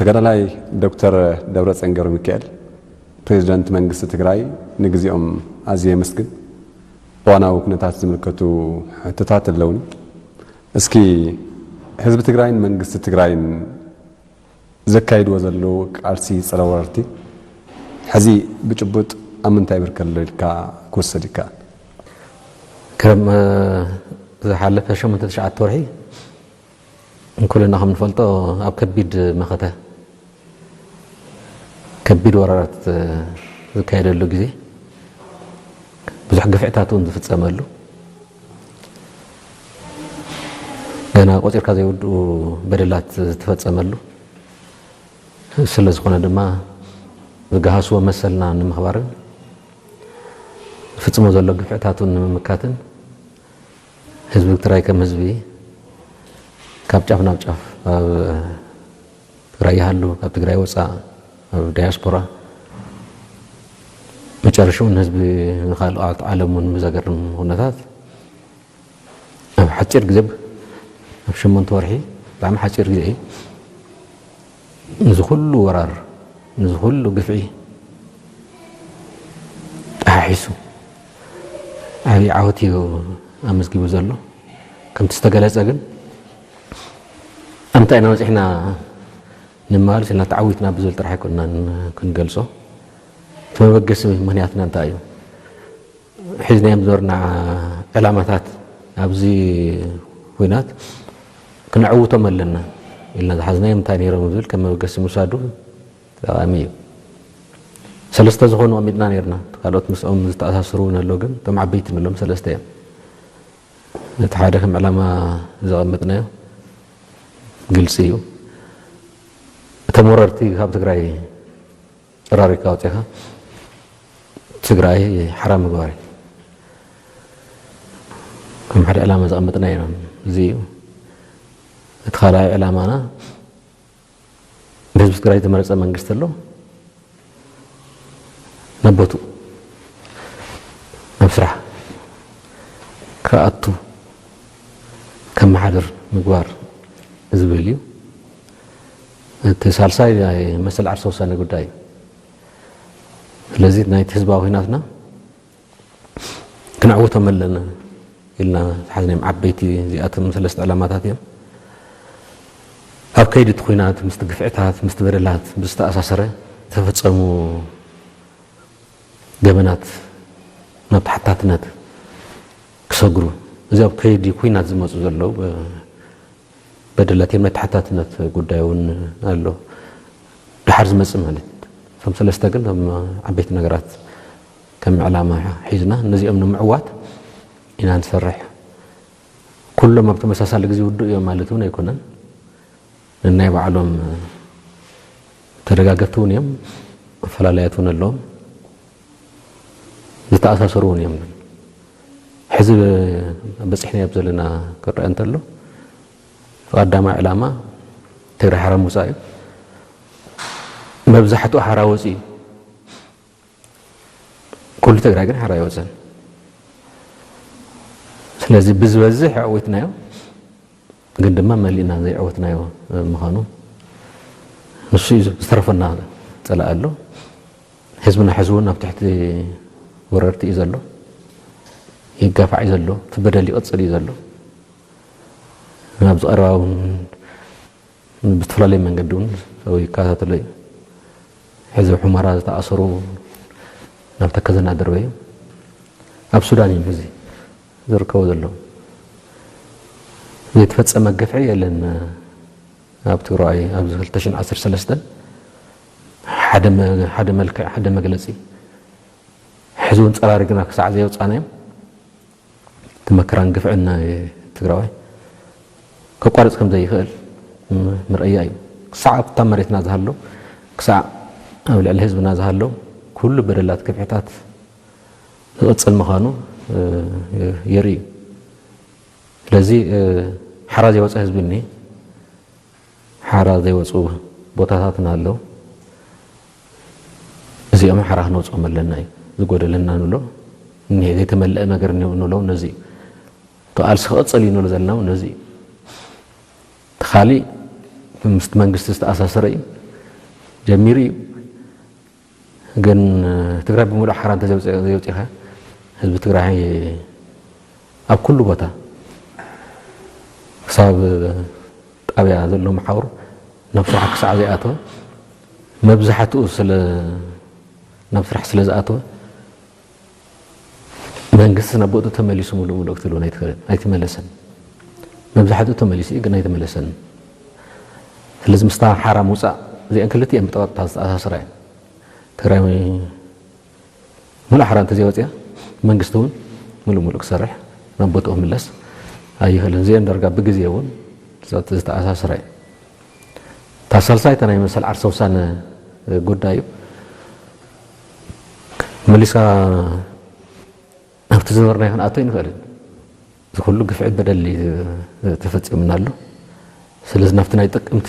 ቀዳማይ ዶክተር ደብረፅዮን ገብረሚካኤል፣ ፕሬዚደንት መንግስቲ ትግራይ፣ ንግዜኦም ኣዝየ የመስግን። እዋናዊ ኩነታት ዝምልከቱ ሕቶታት ኣለውኒ። እስኪ ህዝቢ ትግራይን መንግስቲ ትግራይን ዘካይድዎ ዘለዉ ቃልሲ ጸረ ወረርቲ ሕዚ ብጭቡጥ ኣብ ምንታይ ብርኪ ኣሎ ኢልካ ክውሰድ ይከኣል? ከም ዝሓለፈ ሸሞንተ ትሽዓተ ወርሒ ኩልና ከም ንፈልጦ ኣብ ከቢድ መኸተ ከቢድ ወራራት ዝካየደሉ ግዜ ብዙሕ ግፍዕታት እውን ዝፍጸመሉ ገና ቆጺርካ ዘይውድኡ በደላት ዝተፈጸመሉ ስለ ዝኾነ ድማ ዝገሃስዎ መሰልና ንምኽባርን ዝፍጽሞ ዘሎ ግፍዕታት እውን ንምምካትን ህዝቢ ትግራይ ከም ህዝቢ ካብ ጫፍ ናብ ጫፍ ኣብ ትግራይ ይሃሉ፣ ካብ ትግራይ ወፃእ፣ ኣብ ዳያስፖራ መጨረሽውን ህዝቢ ንካልኣት ዓለም እውን ብዘገርም ኩነታት ኣብ ሓፂር ግዜ ኣብ ሸሞንተ ወርሒ ብጣዕሚ ሓፂር ግዜ እዩ። ንዚ ኩሉ ወራር ንዚ ኩሉ ግፍዒ ጠሓሒሱ ዓብዪ ዓወት እዩ ኣመዝጊቡ ዘሎ። ከምቲ ዝተገለፀ ግን ኣምታይ ኢና በፂሕና ንመባል ስልና ተዓዊትና ብዝብል ጥራሕ ኣይኮንናን ክንገልፆ። እቲ መበገሲ ምክንያትና እንታይ እዩ? ሒዝናዮም ዞርና ዕላማታት ኣብዚ ኩናት ክነዕውቶም ኣለና ኢልና ዝሓዝናዮም እንታይ ነይሮም ዝብል ከም መበገሲ ምውሳዱ ጠቃሚ እዩ። ሰለስተ ዝኾኑ ኣሚጥና ነርና። ካልኦት ምስኦም ዝተኣሳስሩ እውን ኣሎ፣ ግን እቶም ዓበይቲ ንብሎም ሰለስተ እዮም። እቲ ሓደ ከም ዕላማ ዘቐመጥናዮ ግልፂ እዩ። እቶም ወረርቲ ካብ ትግራይ ጨራሪካ ኣውፂኻ ትግራይ ሓራ ምግባር እዩ። ከም ሓደ ዕላማ ዘቐመጥናዮ እዚ እዩ። እቲ ካልኣይ ዕላማና ብህዝቢ ትግራይ ዝተመረፀ መንግስቲ ኣሎ ናብ ቦትኡ ናብ ስራሕ ክኣቱ ከመሓድር ምግባር ዝብል እዩ። እቲ ሳልሳይ ናይ መሰል ዓርሰ ውሳነ ጉዳይ እዩ። ስለዚ ናይቲ ህዝባዊ ኩናትና ክነዕውቶም ኣለና ኢልና ዝሓዝናዮም ዓበይቲ እዚኣቶም ሰለስተ ዕላማታት እዮም። ኣብ ከይዲ እቲ ኩናት ምስቲ ግፍዕታት ምስቲ በደላት ብዝተኣሳሰረ ዝተፈፀሙ ገበናት ናብ ተሓታትነት ክሰግሩ፣ እዚ ኣብ ከይዲ ኩናት ዝመፁ ዘለዉ በደላት እዮም። ናይ ተሓታትነት ጉዳይ እውን ኣሎ ድሓር ዝመፅእ ማለት እዩ። እቶም ሰለስተ ግን እቶም ዓበይቲ ነገራት ከም ዕላማ ሒዝና ነዚኦም ንምዕዋት ኢና ንሰርሕ። ኩሎም ኣብ ተመሳሳሊ ግዜ ውድእ እዮም ማለት እውን ኣይኮነን። ነናይ ባዕሎም ተደጋገፍቲ እውን እዮም፣ ኣፈላለያት እውን ኣለዎም፣ ዝተኣሳሰሩ እውን እዮም። ሕዚ በፂሕናዮ ዘለና ክረአ እንተሎ ቀዳማይ ዕላማ ትግራይ ሓራ ምውፃእ እዩ። መብዛሕትኡ ሓራ ወፂኡ እዩ። ኩሉ ትግራይ ግን ሓራ ኣይወፀን። ስለዚ ብዝበዝሕ ኣዕዊትናዮ፣ ግን ድማ መሊእና ዘይዕወትናዮ ምዃኑ ንሱ እዩ። ዝተረፈና ፀላኢ ኣሎ። ህዝብና ሕዚ እውን ኣብ ትሕቲ ወረርቲ እዩ ዘሎ፣ ይጋፋዕ እዩ ዘሎ፣ እቲ በደል ይቕፅል እዩ ዘሎ። ኣብዚ ቀረባ እውን ብዝተፈላለየ መንገዲ እውን ሰው ይከታተሎ እዩ። ሕዚ ኣብ ሑመራ ዝተኣሰሩ ናብ ተከዘ እናደርበ እዩ። ኣብ ሱዳን እዮም ሕዚ ዝርከቡ ዘለዉ። ዘይተፈፀመ ግፍዒ የለን ኣብ ትግራዋይ ኣብዚ ክልተ ሽሕን ዓሰርተ ሰለስተን ሓደ መ- ሓደ መልክዕ ሓደ መግለፂ ሕዚ እውን ፀራሪግና ክሳዕ ዘየውፃናዮም እቲ መከራን ግፍዕን ናይ ትግራዋይ ከቋርፅ ከም ዘይኽእል መርኣያ እዩ። ክሳዕ ኣብታ መሬትና ዝሃሎ ክሳዕ ኣብ ልዕሊ ህዝብና ዝሃሎ ኩሉ በደላት ግፍዕታት ዝቕፅል ምዃኑ የርኢ እዩ። ስለዚ ሓራ ዘይወፀ ህዝቢ እኒ ሓራ ዘይወፁ ቦታታትና ኣለዉ። እዚኦም ሓራ ክንወፅኦም ኣለና እዩ። ዝጎደለና ንብሎ እኒሄ ዘይተመለአ ነገር እኒሄ ንብሎ ነዚ እዩ። እቲ ቃልሲ ክቕፅል እዩ ንብሎ ዘለና እውን ነዚ እዩ። እቲ ካሊእ ምስቲ መንግስቲ ዝተኣሳሰረ እዩ። ጀሚሩ እዩ። ግን ትግራይ ብምሉእ ሓራ እንተዘይወፂኻ፣ ህዝቢ ትግራይ ኣብ ኩሉ ቦታ ክሳብ ጣብያ ዘሎ መሓውር ናብ ስራሕ ክሳዕ ዘይኣተወ፣ መብዛሕትኡ ስለ ናብ ስራሕ ስለ ዝኣተወ፣ መንግስቲ ናብ ቦትኡ ተመሊሱ ሙሉእ ሙሉእ ክትብሎ ኣይትኽእልን፣ ኣይተመለሰን። መብዛሕትኡ ተመሊሱ እዩ፣ ግን ኣይተመለሰን። ስለዚ ምስታ ሓራ ምውፃእ እዚአን ክልቲኤን ብጠባብታ ዝተኣሳሰራ እየን። ትግራይ ሙሉእ ሓራ እንተዘይወፅያ፣ መንግስቲ እውን ሙሉእ ሙሉእ ክሰርሕ ናብ ቦትኡ ክምለስ ኣይኽእልን። እዚአን ዳርጋ ብግዜ እውን ዝተኣሳሰራ እየን። እታ ሳልሳይ እታ ናይ መሰል ዓርሰ ውሳነ ጉዳይ እዩ። መሊስካ ኣብቲ ዝነበርናዮ ክንኣቶ ኣይንኽእልን። እዚ ኩሉ ግፍዒ በደል እዩ ተፈፂሙና ኣሎ። ስለዚ ናብቲ ናይ ጥቅምቲ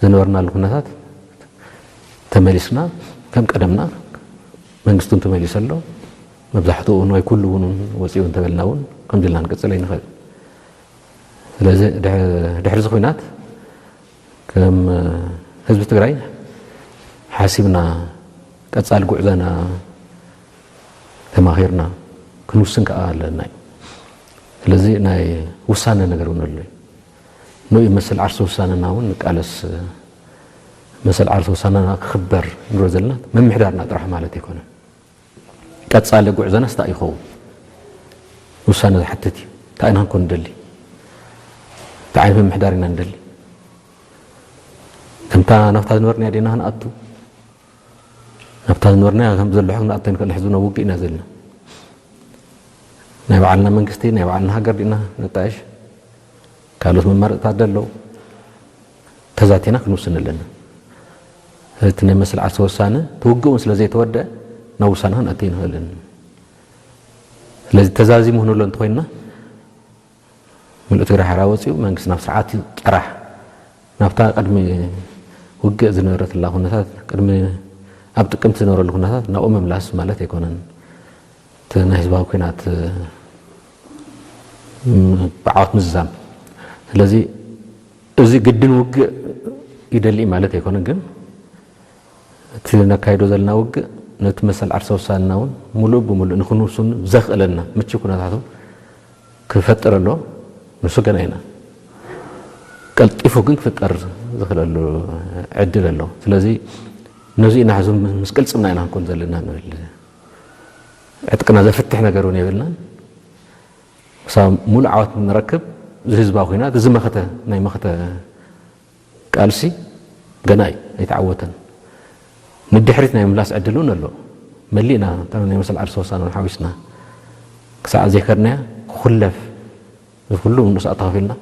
ዝነበርናሉ ኩነታት ተመሊስና ከም ቀደምና መንግስቲ እውን ተመሊሱ ኣሎ። መብዛሕትኡ እውን ወይ ኩሉ እውን ወፂኡ እንተበልና እውን ከምዚ ኢልና ንቅፅል ኣይንኽእል። ስለዚ ድሕ- ድሕሪ እዚ ኩናት ከም ህዝቢ ትግራይ ሓሲብና ቀፃሊ ጉዕዞና ተማኺርና ክንውስን ከዓ ኣለና እዩ። ስለዚ ናይ ውሳነ ነገር እውን ኣሎ እዩ። ንኡ መሰል ዓርሰ ውሳነና እውን ንቃለስ። መሰል ዓርሰ ውሳነና ክኽበር ንብሎ ዘለና ምምሕዳርና ጥራሕ ማለት ኣይኮነን። ቀፃሊ ጉዕዞና ስታ ይኸውን ውሳነ ዝሓትት እዩ። እንታይ ኢና ክንኮን ንደሊ? እንታይ ዓይነት ምምሕዳር ኢና ንደሊ? ከምታ ናብታ ዝነበርና ዲና ክንኣቱ? ናብታ ዝነበርና ከም ዘሎ ክንኣቱ ንክእል። ሕዚ ናብ ውግእ ኢና ዘለና። ናይ ባዕልና መንግስቲ፣ ናይ ባዕልና ሃገር ዲና ነጣየሽ? ካልኦት መማረፅታት ደለው ተዛቲና ክንውስን ኣለና። እቲ ናይ መሰል ዓርሰ ውሳነ እቲ ውግእ እውን ስለ ዘይተወደአ ናብ ውሳነ ክንኣቱ ይንኽእልን። ስለዚ ተዛዚሙ ክንብሎ እንተኮይንና ምሉእ ትግራይ ሓራ ወፂኡ መንግስቲ ናብ ስርዓት ጥራሕ ናብታ ቅድሚ ውግእ ዝነበረትላ ኩነታት ቅድሚ ኣብ ጥቅምቲ ዝነበረሉ ኩነታት ናብኡ ምምላስ ማለት ኣይኮነን። እቲ ናይ ህዝባዊ ኩናት ብዓወት ምዝዛም። ስለዚ እዚ ግድን ውግእ ይደሊ ማለት ኣይኮነን፣ ግን እቲ ነካይዶ ዘለና ውግእ ነቲ መሰል ዓርሰ ውሳንና እውን ሙሉእ ብሙሉእ ንክንውስን ዘኽእለና ምቹ ኩነታቱ ክፈጥር ኣሎ። ንሱ ገና ኢና ቀልጢፉ ግን ክፍጠር ዝኽእለሉ ዕድል ኣሎ። ስለዚ ነዚ ኢና ሕዚ ምስ ቅልጽምና ኢና ክንኮን ዘለና ንብል። ዕጥቅና ዘፍትሕ ነገር እውን የብልናን። ክሳብ ሙሉእ ዓወት ንረክብ እዚ ህዝባዊ ኩናት እዚ መኸተ ናይ መኸተ ቃልሲ ገና እዩ ኣይተዓወተን። ንድሕሪት ናይ ምላስ ዕድል እውን ኣሎ። መሊእና እታ ናይ መሰል ዓርሰ ውሳነ እውን ሓዊስና ክሳዕ ዘይከድናያ ክኹለፍ እዚ ኩሉ ንሱ ኣተኻፊልና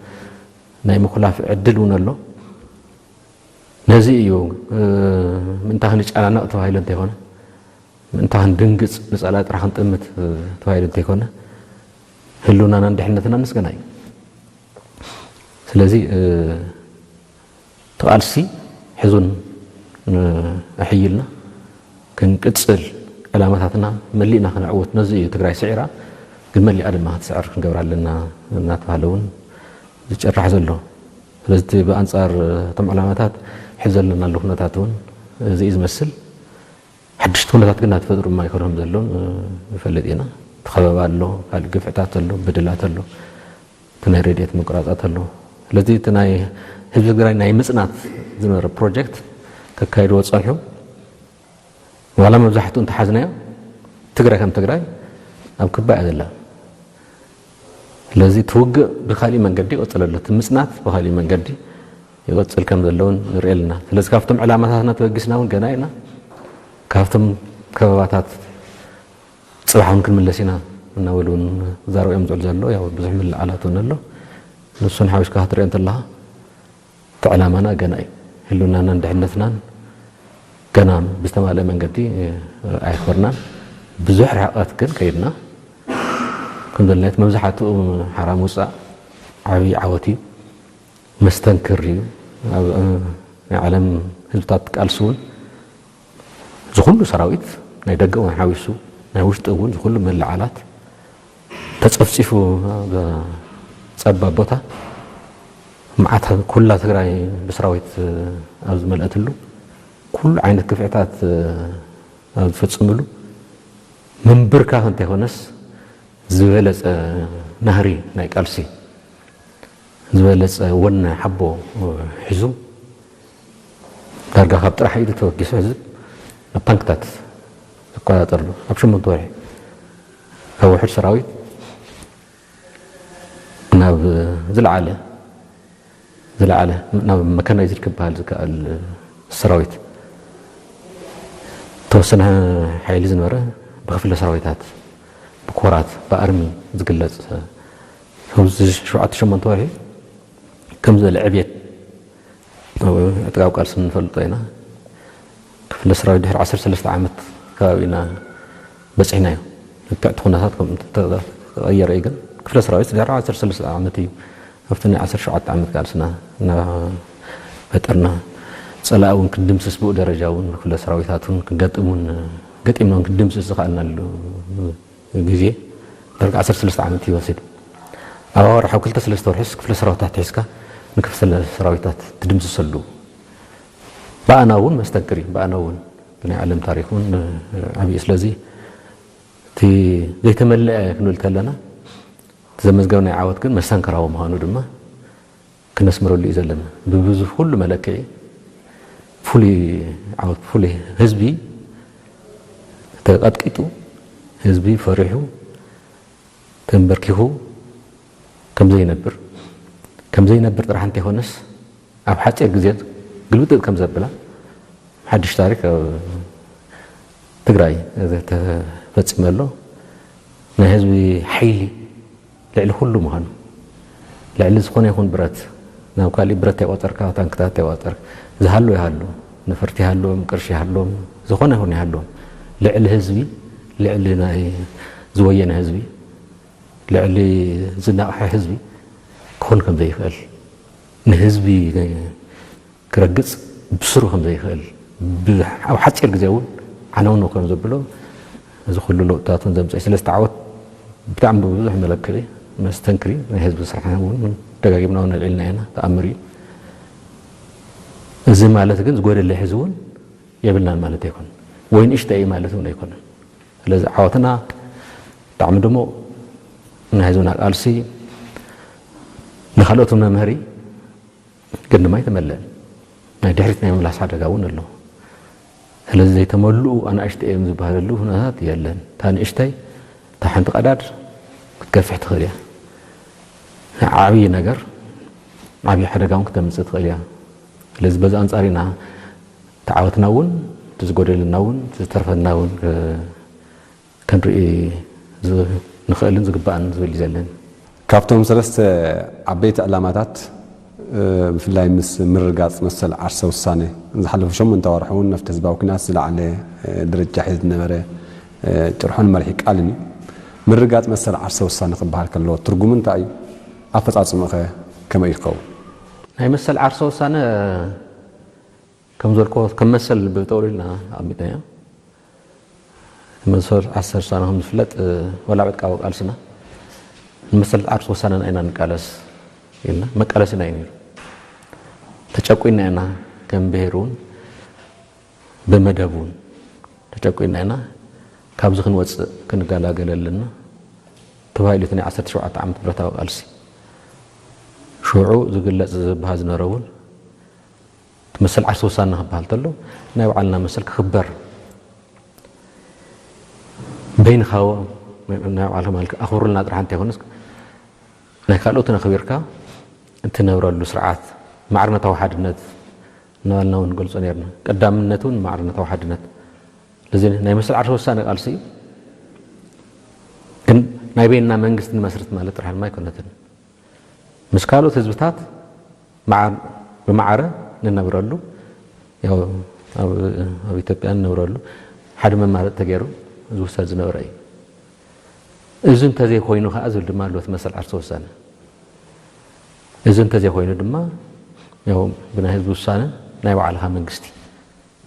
ናይ ምኹላፍ ዕድል እውን ኣሎ። ነዚ እዩ ምእንታ ክንጨናነቕ ተባሂሉ እንተይኮነ ምእንታ ክንድንግፅ ንፀላኢ ጥራሕ ክንጥምት ተባሂሉ እንተይኮነ ህልውናናን ድሕነትናን ምስ ገና እዩ። ስለዚ እቲ ቃልሲ ሕዙን ኣሕይልና ክንቅፅል ዕላማታትና መሊእና ክነዕውት ነዚ እዩ ትግራይ ስዒራ ግን መሊኣ ድማ ክትስዕር ክንገብር ኣለና እናተባሃለ እውን ዝጭራሕ ዘሎ። ስለዚ እቲ ብኣንፃር እቶም ዕላማታት ሕዚ ዘለናሉ ኩነታት እውን እዚ እዩ ዝመስል። ሓድሽቲ ኩነታት ግን እናተፈጥሩ ድማ ይከርም ዘሎን ንፈልጥ ኢና። እቲ ከበባ ኣሎ፣ ካልእ ግፍዕታት ኣሎ፣ በደላት ኣሎ፣ እቲ ናይ ረድኤት ምቁራፃት ኣሎ። ስለዚ እቲ ናይ ህዝቢ ትግራይ ናይ ምፅናት ዝነበረ ፕሮጀክት ከካይድዎ ዝፀንሑ ዋላ መብዛሕትኡ እንተሓዝናዮ ትግራይ ከም ትግራይ ኣብ ክባ እያ ዘላ። ስለዚ እቲ ውግእ ብካሊእ መንገዲ ይቕፅል ኣሎ፣ እቲ ምፅናት ብካሊእ መንገዲ ይቕፅል ከም ዘለውን ንርኢ ኣለና። ስለዚ ካብቶም ዕላማታትና ተበጊስና እውን ገና ኢና ካብቶም ከበባታት ፅባሕ እውን ክንምለስ ኢና እናበሉ እውን ዛረብ እዮም ዝውዕል ዘሎ። ያው ብዙሕ ምልዓላት እውን ኣሎ። ንሱን ሓዊስካ ክትሪኦ እንተለኻ እቲ ዕላማና ገና እዩ። ህልውናናን ድሕነትናን ገና ብዝተማልአ መንገዲ ኣይኽበርናን። ብዙሕ ርሕቐት ግን ከይድና ከም ዘለናየት መብዛሕትኡ ሓራ ምውፃእ ዓብዪ ዓወት እዩ፣ መስተንክር እዩ። ኣብ ናይ ዓለም ህዝብታት ቃልሲ እውን እዚ ኩሉ ሰራዊት ናይ ደገ እውን ሓዊሱ ናይ ውሽጢ እውን እዚ ኩሉ ምልዓላት ተፀፍፂፉ ኣብ ፀባብ ቦታ መዓት ኩላ ትግራይ ብሰራዊት ኣብ ዝመልአትሉ ኩሉ ዓይነት ግፍዕታት ኣብ ዝፈጽምሉ ምንብርካኽ እንተይኮነስ ዝበለጸ ናህሪ ናይ ቃልሲ ዝበለጸ ወነ ሓቦ ሒዙ ዳርጋ ካብ ጥራሕ ኢዱ ተበጊሱ ህዝብ ናብ ታንክታት ዝቆጻጸርሉ ኣብ ሸሞንተ ወርሒ ካብ ውሕድ ሰራዊት ናብ ዝለዓለ ዝለዓለ ናብ መካናይዝድ ክበሃል ዝከኣል ሰራዊት ተወሰነ ሓይሊ ዝነበረ ብክፍለ ሰራዊታት ብኮራት ብኣርሚ ዝግለጽ ሸውዓተ ሸሞንተ ወርሒ ከም ዝበለ ዕብየት ዕጥቃዊ ቃልሲ ንፈልጦ ኢና። ክፍለ ሰራዊት ድሕሪ ዓሰርተ ሰለስተ ዓመት ከባቢ ኢና በፂሕናዮ። ልክዕ እቲ ኩነታት ከም ተቐየረ እዩ፣ ግን ክፍለ ሰራዊት ድሕሪ ዓሰርተ ሰለስተ ዓመት እዩ ኣብቲ ናይ ዓሰርተ ሸውዓተ ዓመት ቃልስና እናፈጠርና ፀላኢ እውን ክንድምስስ ብኡ ደረጃ እውን ክፍለ ሰራዊታት እውን ክንገጥም እውን ገጢምና እውን ክንድምስስ ዝኸኣልናሉ ግዜ ዳርጋ ዓሰርተ ሰለስተ ዓመት እዩ ወሲዱ። ኣብ ኣዋርሕ ኣብ ክልተ ሰለስተ ወርሕስ ክፍለ ሰራዊታት ሒዝካ ንክፍለ ሰራዊታት ትድምስሰሉ ብኣና እውን መስተንክር እዩ። ብኣና እውን ብናይ ዓለም ታሪክ እውን ዓብዪ እዩ። ስለዚ እቲ ዘይተመለአ ክንብል ከለና ዘመዝገብናይ ዓወት ግን መስተንክራዊ ምዃኑ ድማ ክነስምረሉ እዩ ዘለና። ብብዙ ኩሉ መለክዒ ፍሉይ ዓወት ፍሉይ ህዝቢ ተቐጥቂጡ ህዝቢ ፈሪሑ ተንበርኪኹ ከም ዘይነብር ከም ዘይነብር ጥራሕ እንተይኮነስ ኣብ ሓፂር ግዜ ግልብጥጥ ከም ዘብላ ሓድሽ ታሪክ ኣብ ትግራይ ተፈፂመ ኣሎ። ናይ ህዝቢ ሓይሊ ልዕሊ ኩሉ ምዃኑ ልዕሊ ዝኾነ ይኹን ብረት ናብ ካሊእ ብረት ተይቆፀርካ ታንክታት ተይቆፀር ዝሃሉ ይሃሉ ነፈርቲ ይሃልዎም ቅርሺ ይሃልዎም ዝኾነ ይኹን ይሃልዎም ልዕሊ ህዝቢ ልዕሊ ናይ ዝወየነ ህዝቢ ልዕሊ ዝነቕሐ ህዝቢ ክኾን ከም ዘይኽእል ንህዝቢ ክረግፅ ብስሩ ከም ዘይኽእል ኣብ ሓፂር ግዜ እውን ዓነውነው ከም ዘብሎ እዚ ኩሉ ለውጥታት እውን ዘምፅእ ስለዚ ተዓወት ብጣዕሚ ብብዙሕ መለክዒ መስተንክሪ ናይ ህዝቢ ስራሕ እውን ደጋጊምና እውን ኣልዒልና ኢና ተኣምር እዩ። እዚ ማለት ግን ዝጎደለ ሕዚ እውን የብልናን ማለት ኣይኮነን ወይ ንእሽተይ ማለት እውን ኣይኮነን። ስለዚ ዓወትና ብጣዕሚ ድሙቕ ናይ ህዝብና ቃልሲ ንካልኦት እውን መምሃሪ ግን ድማ ኣይተመለእን ናይ ድሕሪት ናይ ምምላስ ሓደጋ እውን ኣሎ። ስለዚ ዘይተመልኡ ኣናእሽተይ እዮም ዝበሃለሉ ኩነታት የለን። እታ ንእሽተይ እታ ሓንቲ ቀዳድ ክትገፍሕ ትኽእል እያ። ዓብዪ ነገር ዓብዪ ሓደጋ እውን ክተምፅእ ትኽእል እያ። ስለዚ በዚ ኣንፃር ኢና ተዓወትና እውን እቲ ዝጎደለና እውን ዝተርፈና እውን ከንርኢ ንኽእልን ዝግባእን ዝብል እዩ ዘለኒ። ካብቶም ሰለስተ ዓበይቲ ዕላማታት ብፍላይ ምስ ምርጋፅ መሰል ዓርሰ ውሳነ ዝሓለፉ ሸሞንተ ኣዋርሕ እውን ኣብቲ ህዝባዊ ኲናት ዝለዓለ ደረጃ ሒዙ ዝነበረ ጭርሖን መሪሕ ቃልን እዩ። ምርጋፅ መሰል ዓርሰ ውሳነ ክበሃል ከሎ ትርጉሙ እንታይ እዩ? ኣፈፃፅምኡ ኸ ከመይ እዩ ክኸውን? ናይ መሰል ዓርሰ ውሳነ ከም ዘልኮ ከም መሰል ብጠውሊልና ኣሚጥናዮ። መሰል ዓርሰ ውሳነ ከም ዝፍለጥ ወላ ዕጥቃዊ ቃልስና ንመሰል ዓርሰ ውሳነና ኢና ንቃለስ ኢልና መቃለሲና እዩ ነይሩ። ተጨቁና ኢና ከም ብሄር እውን ብመደብ እውን ተጨቁና ኢና። ካብዚ ክንወፅእ ክንገላገል ኣለና ተባሂሉ እቲ ናይ ዓሰርተ ሸውዓተ ዓመት ብረታዊ ቃልሲ ሽዑ ዝግለፅ ዝበሃል ዝነበረ እውን መሰል ዓርሰ ውሳነ ክበሃል ተሎ ናይ ባዕልና መሰል ክኽበር በይንኻ ናይ ባዕልካ ማለት ኣኽብሩልና ጥራሕ እንተይኮነስ ናይ ካልኦትን ኣኽቢርካ እትነብረሉ ስርዓት ማዕርነታዊ ሓድነት እናበልና እውን ንገልፆ ነርና። ቀዳምነት እውን ማዕርነታዊ ሓድነት እዚ ናይ መሰል ዓርሰ ውሳነ ቃልሲ እዩ። ግን ናይ በይንና መንግስቲ ንመስርት ማለት ጥራሕ ድማ ኣይኮነትን። ምስ ካልኦት ህዝብታት ብማዕረ ንነብረሉ ኣብ ኢትዮጵያ ንነብረሉ ሓደ መማረፂ ተገይሩ ዝውሰድ ዝነበረ እዩ። እዚ እንተዘይኮይኑ ከዓ ዝብል ድማ ኣሎ እቲ መሰል ዓርሰ ውሳነ። እዚ እንተዘይኮይኑ ድማ ብናይ ህዝቢ ውሳነ ናይ ባዕልኻ መንግስቲ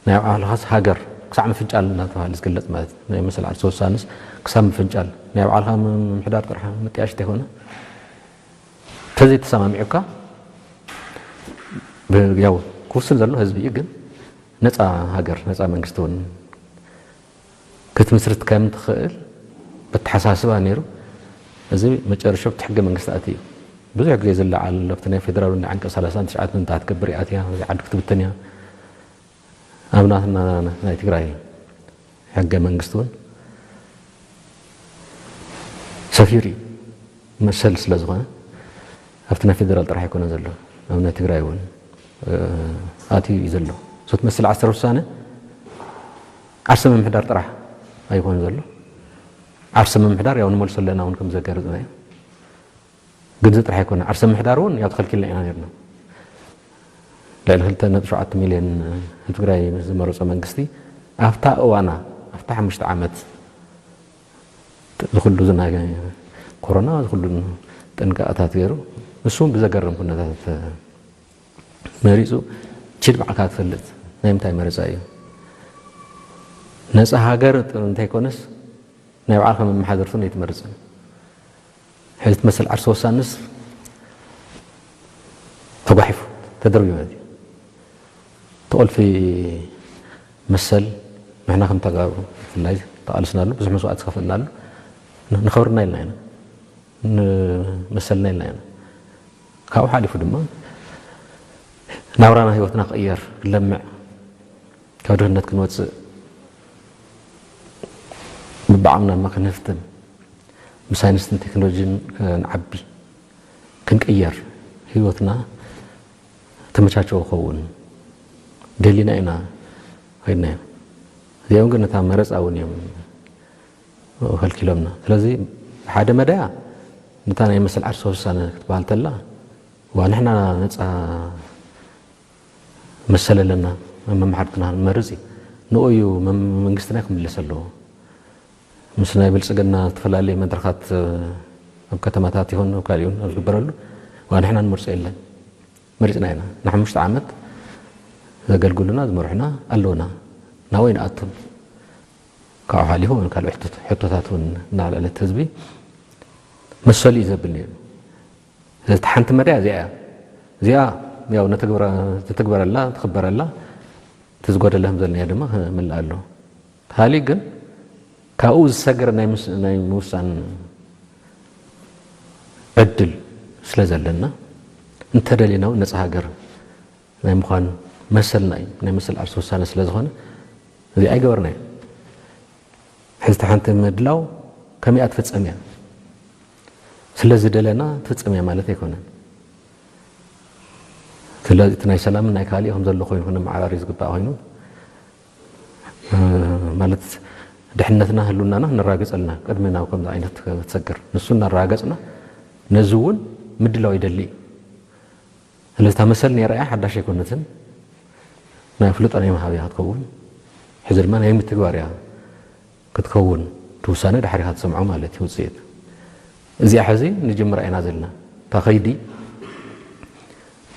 ናይ ባዕልኻስ ሃገር ክሳዕ ምፍንጫል እናተባሃለ ዝግለፅ ማለት እዩ። ናይ መሰል ዓርሰ ውሳንስ ክሳብ ምፍንጫል ናይ ባዕልኻ ምምሕዳር ጥራሕ ምጥያሽ እንተይኮነ ተዘይተሰማሚዑካ ያው ክውስን ዘሎ ህዝቢ እዩ። ግን ነፃ ሃገር፣ ነፃ መንግስቲ እውን ክትምስርት ከም ትኽእል በተሓሳስባ ነይሩ። እዚ መጨረሻ ኣብቲ ሕገ መንግስቲ ኣትዩ እዩ። ብዙሕ ግዜ ዝለዓል ኣብቲ ናይ ፌደራል ናይ ዓንቀፅ ሰላሳን ትሽዓተን እንታይ ትገብር እያ ኣትያ፣ እዚ ዓዲ ክትብትን እያ። ኣብ ናትና ናይ ትግራይ ሕገ መንግስቲ እውን ሰፊሩ እዩ። መሰል ስለ ዝኾነ ኣብቲ ናይ ፌደራል ጥራሕ ኣይኮነ ዘሎ፣ ኣብ ናይ ትግራይ እውን ኣትዩ እዩ ዘሎ። ሶት መስል ዓሰርተ ውሳነ ዓርሰ ምምሕዳር ጥራሕ ኣይኮነ ዘሎ። ዓርሰ ምምሕዳር ያው ንመልሶ ኣለና እውን ከም ዘጋርፅና እዩ። ግን እዚ ጥራሕ ኣይኮነ፣ ዓርሰ ምምሕዳር እውን ያው ተኸልኪልና ኢና ነርና። ልዕሊ ክልተ ነጥቢ ሸውዓተ ሚልዮን ንትግራይ ዝመረጾ መንግስቲ ኣብታ እዋና፣ ኣብታ ሓሙሽተ ዓመት ዝኹሉ ዝናይ ኮሮና ዝኹሉ ጥንቃቐታት ገይሩ፣ ንሱ እውን ብዘገርም ኩነታት መሪጹ። ቺድ ባዕልካ ትፈልጥ ናይ ምንታይ መረጻ እዩ? ነጻ ሃገር እንተይኮነስ ናይ ባዕልካ መመሓደርቱ ኣይትመርጽን። ሕዚ ትመስል ዓርሰ ወሳንስ ተጓሒፉ ተደርብዩ ማለት እዩ። እቲ ቁልፊ መሰል ንሕና ከም ተጋሩ ብፍላይ ተቓልስናሉ፣ ብዙሕ መስዋእቲ ዝኸፈልናሉ፣ ን- ንኸብርና ኢልና ኢና፣ ንመሰልና ኢልና ኢና። ካብኡ ሓሊፉ ድማ ናብራና ህይወትና ክቕየር ክለምዕ ካብ ድኽነት ክንወፅእ ብባዕልና ድማ ክንህፍትም ብሳይንስን ቴክኖሎጂን ክንዓቢ ክንቅየር ህይወትና ተመቻቸዎ ክኸውን ደሊና ኢና ኸይድናዮ። እዚኦም ግን ነታ መረፃ እውን እዮም ከልኪሎምና። ስለዚ ብሓደ መዳያ ነታ ናይ መሰል ዓርሰ ውሳነ ክትበሃል ተላ ዋ ንሕና ነፃ መሰል ኣለና መመሓድርትና ንመርፅ እዩ። ንኡ እዩ መም- መንግስትና ክምለስ ኣለዎ። ምስ ናይ ብልፅግና ዝተፈላለዩ መድረኻት ኣብ ከተማታት ይኹን ኣብ ካልእ ይኹን ኣብ ዝግበረሉ ዋ ንሕና ንመርፆ የለን። መሪፅና ኢና። ንሓሙሽተ ዓመት ዘገልግሉና ዝመርሑና ኣለውና። ናበይ ንኣቱን ካብኡ ሓሊፉ ካልኦት ሕቶታት እውን እናልዕለት ህዝቢ መሰሉ እዩ ዘብል ነይሩ። ስለዚ ሓንቲ መዳያ እዚኣ እያ። እዚኣ ያው ነትግበረላ ትኽበረላ እቲ ዝጎደለ ከም ዘለና ድማ ክምልእ ኣሎ። ካሊእ ግን ካብኡ ዝሰገረ ናይ ምስ- ናይ ምውሳን ዕድል ስለ ዘለና እንተደሊና እውን ነፃ ሃገር ናይ ምዃን መሰልና እዩ። ናይ መሰል ዓርሰ ውሳነ ስለ ዝኾነ እዚ ኣይገበርናዮ። ሕዚ ሓንቲ ምድላው ከመይ እያ ትፍፀም እያ ስለ ዝደለና ትፍፀም እያ ማለት ኣይኮነን። ስለዚ እቲ ናይ ሰላምን ናይ ካሊእ ከም ዘሎ ኮይኑ ክነመዓራሪ ዝግባእ ኮይኑ ማለት ድሕነትና ህልውናና ነራግፀልና ቅድሚ ናብ ከምዚ ዓይነት ክትሰግር ንሱ እናረጋገፅና ነዚ እውን ምድላው ይደሊ እዩ። ስለዚ እታ መሰል ነይራ እያ ሓዳሽ ኣይኮነትን። ናይ ፍልጦ ናይ ምሃብ እያ ክትከውን። ሕዚ ድማ ናይ ምትግባር እያ ክትከውን። እቲ ውሳነ ዳሕሪኻ ትሰምዖ ማለት እዩ ውፅኢት። እዚኣ ሕዚ ንጅምራ ኢና ዘለና። እታ ከይዲ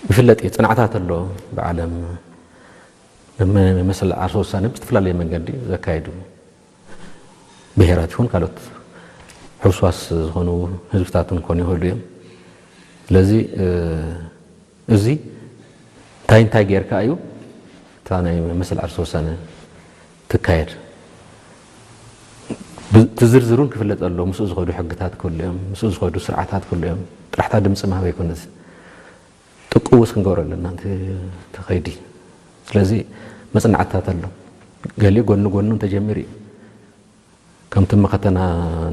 ይፍለጥ እዩ። ፅንዓታት ኣሎ ብዓለም መ- መሰል ዓርሰ ውሳነ ብዝተፈላለየ መንገዲ ዘካየዱ ብሄራት ይኹን ካልኦት ሕውስዋስ ዝኾኑ ህዝብታት እውን ክኾኑ ይኽእሉ እዮም። ስለዚ እዚ እንታይ እንታይ ጌርካ እዩ እታ ናይ መሰል ዓርሰ ውሳነ ትካየድ? ብ- እቲ ዝርዝሩን ክፍለጥ ኣሎ። ምስኡ ዝኸዱ ሕግታት ክህሉ እዮም፣ ምስኡ ዝኸዱ ስርዓታት ክህሉ እዮም። ጥራሕታ ድምፂ ምሃብ ኣይኮነስ ጥቅውስ ክንገብሮ ኣለና እቲ እቲ ከይዲ። ስለዚ መፅናዕትታት ኣሎ። ገሊኡ ጎኒ ጎኑ እንተጀሚሩ እዩ። ከምቲ መኸተና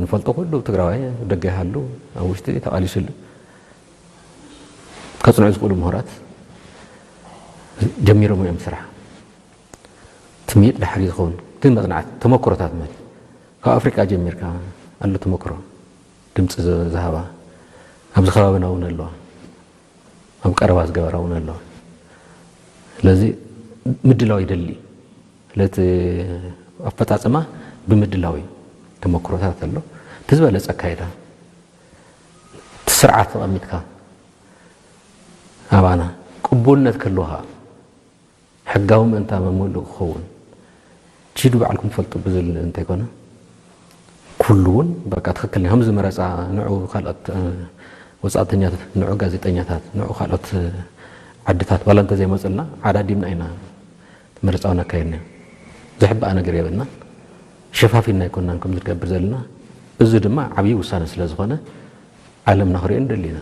ንፈልጦ ኩሉ ትግራዋይ ደገ ይሃሉ ኣብ ውሽጢ ተቓሊሱሉ ከፅንዑ ዝኽእሉ ምሁራት ጀሚሮም እዮም ስራሕ። ትምኒት ዳሕሪ ዝኸውን ግን መፅናዕቲ ተመክሮታት ማለት ካብ ኣፍሪቃ ጀሚርካ ኣሎ ተመክሮ ድምፂ ዝሃባ ኣብዚ ከባቢና እውን ኣለዋ። ኣብ ቀረባ ዝገበራ እውን ኣለዋ። ስለዚ ምድላው ይደሊ። ስለቲ ኣፈፃፅማ ብምድላው እዩ። ተመክሮታት ኣሎ። እቲ ዝበለፀ ኣካይዳ እቲ ስርዓት ተቐሚጥካ ኣባና ቅቡልነት ክህልወካ ሕጋዊ ምእንታ መምልኡ ክኸውን ቺዱ ባዕልኩም ትፈልጡ ብዝል እንተይኮነ ኩሉ እውን በቃ ትኽክል ከም ዝመረፃ ንዑ ካልኦት ወፃእተኛታት ንዑ ጋዜጠኛታት ንዑ ካልኦት ዓድታት ዋላ እንተዘይመፅልና ዓዳዲምና ኢና መረፃውን ኣካየድና። ዘሕባኣ ነገር የብልናን፣ ሸፋፊና ኣይኮንናን ከም ዝገብር ዘለና። እዚ ድማ ዓብዪ ውሳነ ስለ ዝኾነ ዓለምና ክሪኦ ንደሊ ኢና።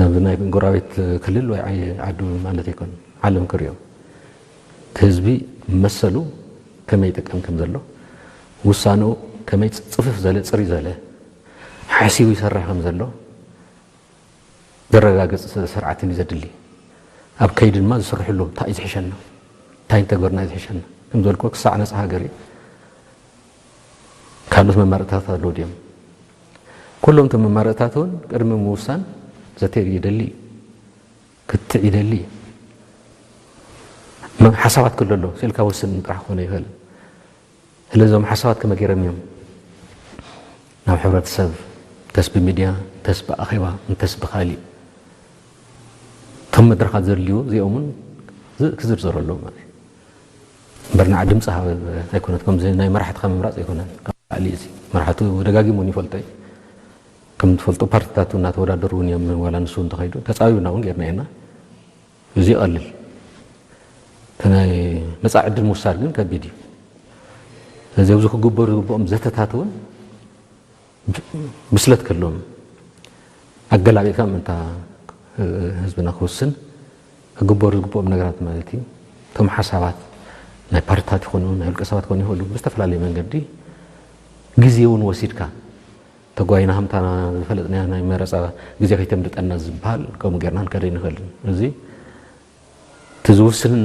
ኣብ ናይ ጎረቤት ክልል ወይ ዓዱ ማለት ኣይኮን፣ ዓለም ክሪኦ፣ እቲ ህዝቢ መሰሉ ከመይ ይጥቀም ከም ዘሎ፣ ውሳንኡ ከመይ ጽፍፍ ዘለ ጽሪ ዘለ ሓሲቡ ይሰርሕ ከም ዘሎ ዘረጋግጽ ስርዓትን እዩ ዘድሊ። ኣብ ከይዲ ድማ ዝስርሕሉ እንታይ እዩ ዝሕሸና፣ እንታይ እንተገርና እዩ ዝሕሸና። ከም ዝበልኩ ክሳዕ ነፃ ሃገር እዩ። ካልኦት መማረጥታት ኣለዉ ድዮም? ኩሎም እቶም መማረጥታት እውን ቅድሚ ምውሳን ዘተ ይደሊ እዩ፣ ክትዕ ይደሊ እዩ። ሓሳባት ክሎ ኣሎ ስልካ ወስን ጥራሕ ክኾነ ይኽእል። ስለዚ እዞም ሓሳባት ከመይ ገይሮም እዮም ናብ ሕብረተሰብ፣ እንተስ ብሚድያ፣ እንተስ ብኣኼባ፣ እንተስ ብኻሊእ እቶም መድረኻት ዘድልዩ እዚኦም እውን ዝ- ክዝርዘሩ ኣለዎም ማለት እዩ። እምበር ንዓ ድምፂ ሃብ ኣይኮነት፣ ከምዚ ናይ መራሕትኻ ምምራፅ ኣይኮነን። ካብ ላዕሊ እዚ መራሕቱ ደጋጊሙ እውን ይፈልጦ እዩ። ከም ትፈልጦ ፓርቲታት እውን እናተወዳደሩ እውን እዮም። ዋላ ንሱ እንተኸይዱ ተፃቢብና እውን ጌርና ኢና። እዚ ይቐልል። እቲ ናይ መፃኢ ዕድል ምውሳድ ግን ከቢድ እዩ። ስለዚ ኣብዚ ክግበሩ ዝግብኦም ዘተታት እውን ብስለት ክህልዎም፣ ኣገላቢጥካ ምእንታ ህዝብና ክውስን ክግበሩ ዝግብኦም ነገራት ማለት እዩ። እቶም ሓሳባት ናይ ፓርቲታት ይኹኑ ናይ ውልቀ ሰባት ክኾኑ ይኽእሉ፣ ብዝተፈላለየ መንገዲ ግዜ እውን ወሲድካ ተጓይና ሃምታና ዝፈለጥና ናይ መረፃ ግዜ ከይተምልጠና ዝበሃል ከምኡ ጌርና ክንከደ ይንኽእል። እዚ እቲ ዝውስን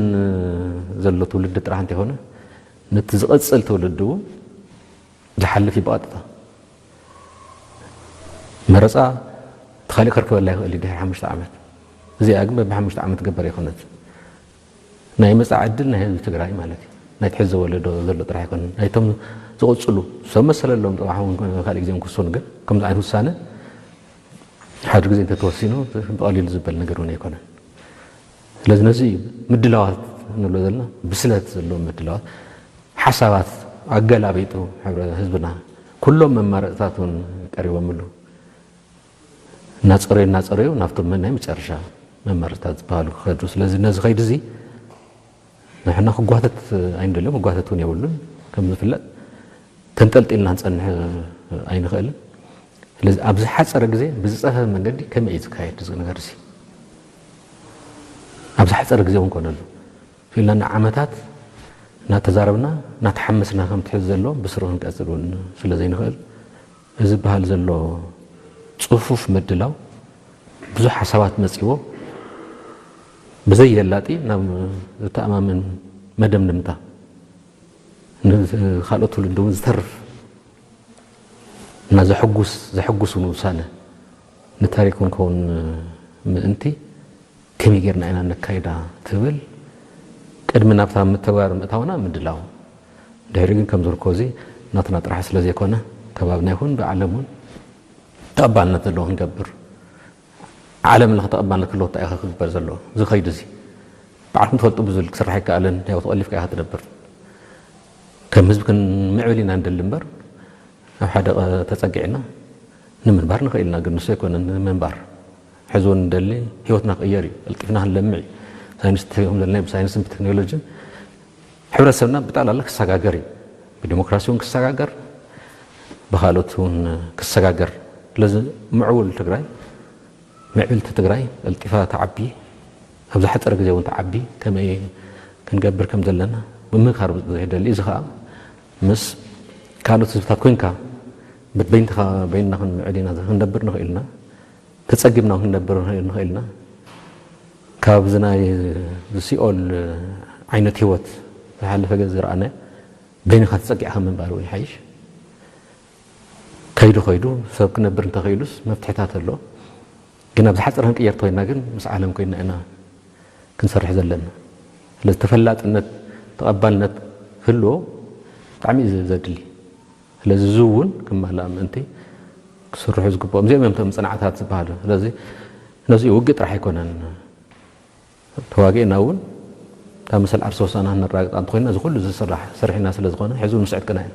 ዘሎ ትውልዲ ጥራሕ እንተይኮነ ነቲ ዝቐፅል ትውልዲ እውን ዝሓልፍ እዩ ብቐጥታ። መረፃ እቲ ካሊእ ከርከበላ ይኽእል እዩ ድሕሪ ሓሙሽተ ዓመት። እዚኣ ግን በብሓሙሽተ ዓመት ትገበር ኣይኮነት። ናይ መፃኢ ዕድል ናይ ህዝቢ ትግራይ ማለት እዩ። ናይ ትሕዚ ወለዶ ዘሎ ጥራሕ ኣይኮነን። ናይቶም ዝቕፅሉ ሰብ መሰለሎም ጥራሕ እውን ካልእ ግዜ ክውሰኑ፣ ግን ከምዚ ዓይነት ውሳነ ሓደ ግዜ እንተተወሲኑ ብቐሊሉ ዝበል ነገር እውን ኣይኮነን። ስለዚ ነዚ እዩ ምድላዋት ንብሎ ዘለና፣ ብስለት ዘለዎ ምድላዋት፣ ሓሳባት ኣገላቢጡ ሕብረ ህዝብና ኩሎም መማረፅታት እውን ቀሪቦምሉ እናፀረዩ እናፀረዩ ናብቶም ናይ መጨረሻ መማረፅታት ዝበሃሉ ክኸዱ። ስለዚ ነዚ ከይዲ እዚ ንሕና ክጓተት ኣይንደልዮ፣ መጓተት እውን የብሉን። ከም ዝፍለጥ ተንጠልጢልና ክንፀንሕ ኣይንኽእልን። ስለዚ ኣብ ዝሓፀረ ግዜ ብዝፀፈፈ መንገዲ ከመይ እዩ ዝካየድ እዚ ነገር እዚ? ኣብ ዝሓፀረ ግዜ እውን ኮነሉ ኢልና ንዓመታት እናተዛረብና እናተሓመስና ከም ትሕዚ ዘሎ ብስሩ ክንቀፅል እውን ስለ ዘይንኽእል፣ እዚ ዝበሃል ዘሎ ፅፉፍ ምድላው ብዙሕ ሓሳባት መፂዎ ብዘየላጢ ናብ ዝተኣማምን መደምደምታ፣ ንኻልኦት ትውልዲ እውን ዝተርፍ እና ዘሐጉስ ዘሐጉስ እውን ውሳነ ንታሪክ እውን ከውን ምእንቲ ከመይ ጌርና ኢና ነካይዳ ትብል ቅድሚ ናብታ ምትግባር ምእታውና ምድላው። ድሕሪ ግን ከም ዝርከቦ እዚ ናትና ጥራሕ ስለ ዘይኮነ ከባብና ይኹን ብዓለም እውን ተቐባልነት ዘለዎ ክንገብር፣ ዓለም ለኸ ተቐባልነት ክህልዎ እንታይ ኢኻ ክግበር ዘለዎ? እዚ ኸይዲ እዚ ባዕልኩም ትፈልጡ ብዙል ክስራሕ ኣይከኣልን። ያው ተቐሊፍካ ኢኻ ትነብር። ከም ህዝቢ ክንምዕብል ኢና ንደሊ እምበር ኣብ ሓደ ተፀጊዕና ንምንባር ንኽእል ኢና። ግን ንሱ ኣይኮነን ንምንባር። ሕዚ እውን ንደሊ ህይወትና ክቕየር እዩ። ቀልጢፍና ክንለምዕ እዩ። ሳይንስ እንተይኮም ዘለና ብሳይንስን ብቴክኖሎጂን ሕብረተሰብና ብጠቕላላ ክሰጋገር እዩ። ብዲሞክራሲ እውን ክሰጋገር፣ ብኻልኦት እውን ክሰጋገር። ስለዚ ምዕቡል ትግራይ፣ ምዕብልቲ ትግራይ ቀልጢፋ ትዓቢ፣ ኣብ ዝሓፀረ ግዜ እውን ትዓቢ፣ ከመይ ክንገብር ከም ዘለና ምምክኻር ዝደሊ። እዚ ከዓ ምስ ካልኦት ህዝብታት ኮይንካ በይንትኻ በይንና ክንምዕድ ኢና ክንነብር ንኽእል ኢና። ተፀጊምና ክንነብር ንኽእል ኢና። ካብዚ ናይ ሲኦል ዓይነት ህይወት ዝሓለፈ ገ ዝረኣናዮ በይንኻ ተፀጊዕካ ምንባር እውን ይሓይሽ። ከይዱ ከይዱ ሰብ ክነብር እንተኽኢሉስ መፍትሕታት ኣሎ። ግን ኣብ ዝሓፀረ ክንቅየር እንተኮይንና ግን ምስ ዓለም ኮይንና ኢና ክንሰርሕ ዘለና። ስለዚ ተፈላጥነት ተቐባልነት ክህልዎ ብጣዕሚ እዩ ዘድሊ። ስለዚ እዚ እውን ክማላእ ምእንቲ ክስርሑ ዝግብኦም እዚኦም እዮም እቶም ፅንዓታት ዝበሃሉ። ስለዚ ነዚ ውግእ ጥራሕ ኣይኮነን። ተዋጊእና እውን እታ መሰል ዓርሰ ወሰና ነረጋግፃ እንተኮይንና እዚ ኩሉ ዝስራሕ ስርሒና ስለ ዝኾነ ሕዚ እውን ምስ ዕጥቅና ኢና።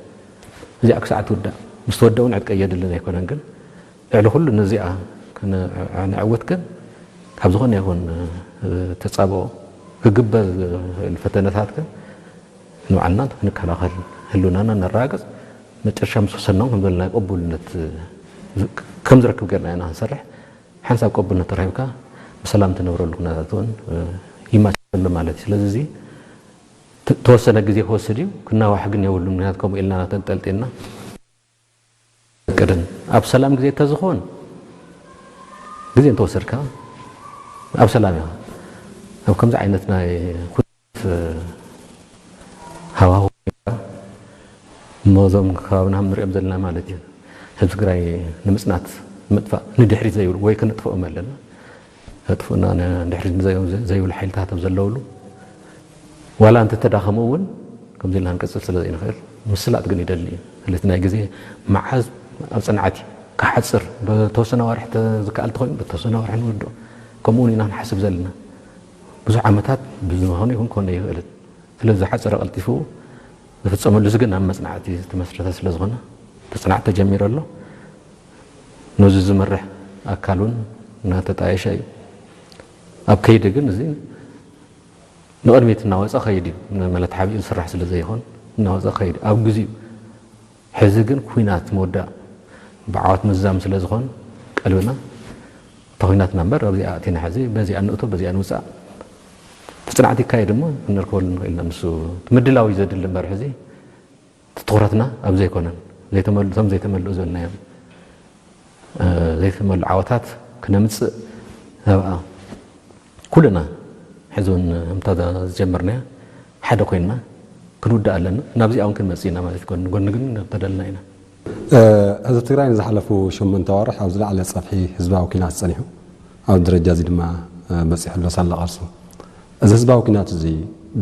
እዚኣ ክሳዕ ትውዳእ፣ ምስ ተወደ እውን ዕጥቂ የድልን ኣይኮነን። ግን ልዕሊ ኩሉ ነዚኣ ክነዕወት ግን ካብ ዝኾነ ይኹን ተፃብኦ ክግበር ዝኽእል ፈተነታት ከ ንባዕልና ክንከላኸል፣ ህልውናና ነረጋግጽ፣ መጨረሻ ምስ ወሰንና እውን ከም ዘለና ናይ ቅቡልነት ከም ዝረክብ ጌርና ኢና ክንሰርሕ። ሓንሳብ ቅቡልነት ተረኺብካ ብሰላም ትነብረሉ ኩነታት እውን ይማች ኣሎ ማለት እዩ። ስለዚ እዚ ተ-፣ ተወሰነ ግዜ ክወስድ እዩ፣ ክናዋሕ ግን የብሉን። ምክንያቱ ከምኡ ኢልና ተንጠልጢልና ቅድም ኣብ ሰላም ግዜ እንተዝኾን፣ ግዜ እንተወሰድካ ኣብ ሰላም ኢኻ። ኣብ ከምዚ ዓይነት ናይ ኩናት ሃዋሁ እሞ እዞም ከባብና ንሪኦም ዘለና ማለት እዩ፣ ህዝቢ ትግራይ ንምጽናት፣ ንምጥፋእ፣ ንድሕሪት ዘይብሉ ወይ ክንጥፍኦም ኣለና። ኣጥፍኡና ንድሕሪት ዘይ-፣ ዘይብሉ ሓይልታት ኣብ ዘለውሉ፣ ዋላ እንተተዳኸሙ እውን ከምዚ ኢልና ክንቅጽል ስለ ዘይንኽእል፣ ምስላጥ ግን ይደሊ እዩ። ስለዚ ናይ ግዜ መዓዝ ኣብ ጽንዓት እዩ ክሓጽር፣ በተወሰነ ኣዋርሕ ተ-፣ ዝከኣል ተኾይኑ በተወሰነ ኣዋርሕ ንወድኦ። ከምኡ እውን ኢና ንሓስብ ዘለና። ብዙሕ ዓመታት ብዝኾነ ይኹን ክኾነ ይኽእልን። ስለዚ ዝሓጸረ ቀልጢፉ ዝፍጸመሉ፣ እዚ ግን ኣብ መጽናዕቲ ዝተመስረተ ስለ ዝኾነ፣ እቲ ጽንዓት ተጀሚሩ ኣሎ። ነዚ ዝመርሕ ኣካል እውን እናተጣየሸ እዩ። ኣብ ከይዲ ግን እዚ ንቕድሚት እናወፀ ከይድ እዩ። ማለት ሓቢኡ ዝስራሕ ስለ ዘይኾን እናወፀ ከይድ እዩ። ኣብ ግዚኡ ሕዚ ግን ኩናት ምውዳእ ብዓወት ምዝዛም ስለ ዝኾን ቀልብና እታ ኩናትና እምበር ኣብዚኣ ኣቲና ሕዚ በዚኣ ንእቶ በዚኣ ንውፃእ እቲ ፅንዓት ይካየድ እሞ ክንርከበሉ ንኽእል ኢና። ንሱ እቲ ምድላው እዩ ዘድሊ እምበር ሕዚ እቲ ትኹረትና ኣብ ዘይኮነን ዘይተመል-፣ እቶም ዘይተመልኡ ዝበልናዮም እ፣ ዘይተመልኡ ዓወታት ክነምፅእ ኣብኣ ኩልና ሕዚ እውን እምታ ዝጀመርናያ ሓደ ኮይንና ክንውዳእ ኣለና። ናብዚኣ እውን ክንመፅእ ኢና ማለት እዩ። ጎኒ ጎኒ ግን ተደልና ኢና። እ፣ ህዝቢ ትግራይ ንዝሓለፉ ሸሞንተ ኣዋርሕ ኣብ ዝለዓለ ፀፍሒ ህዝባዊ ኲናት ጸኒሑ ኣብ ደረጃ እዚ ድማ፣ እ፣ በፂሑ ኣሎ ሳላ ቃልሱ። እዚ ህዝባዊ ኲናት እዚ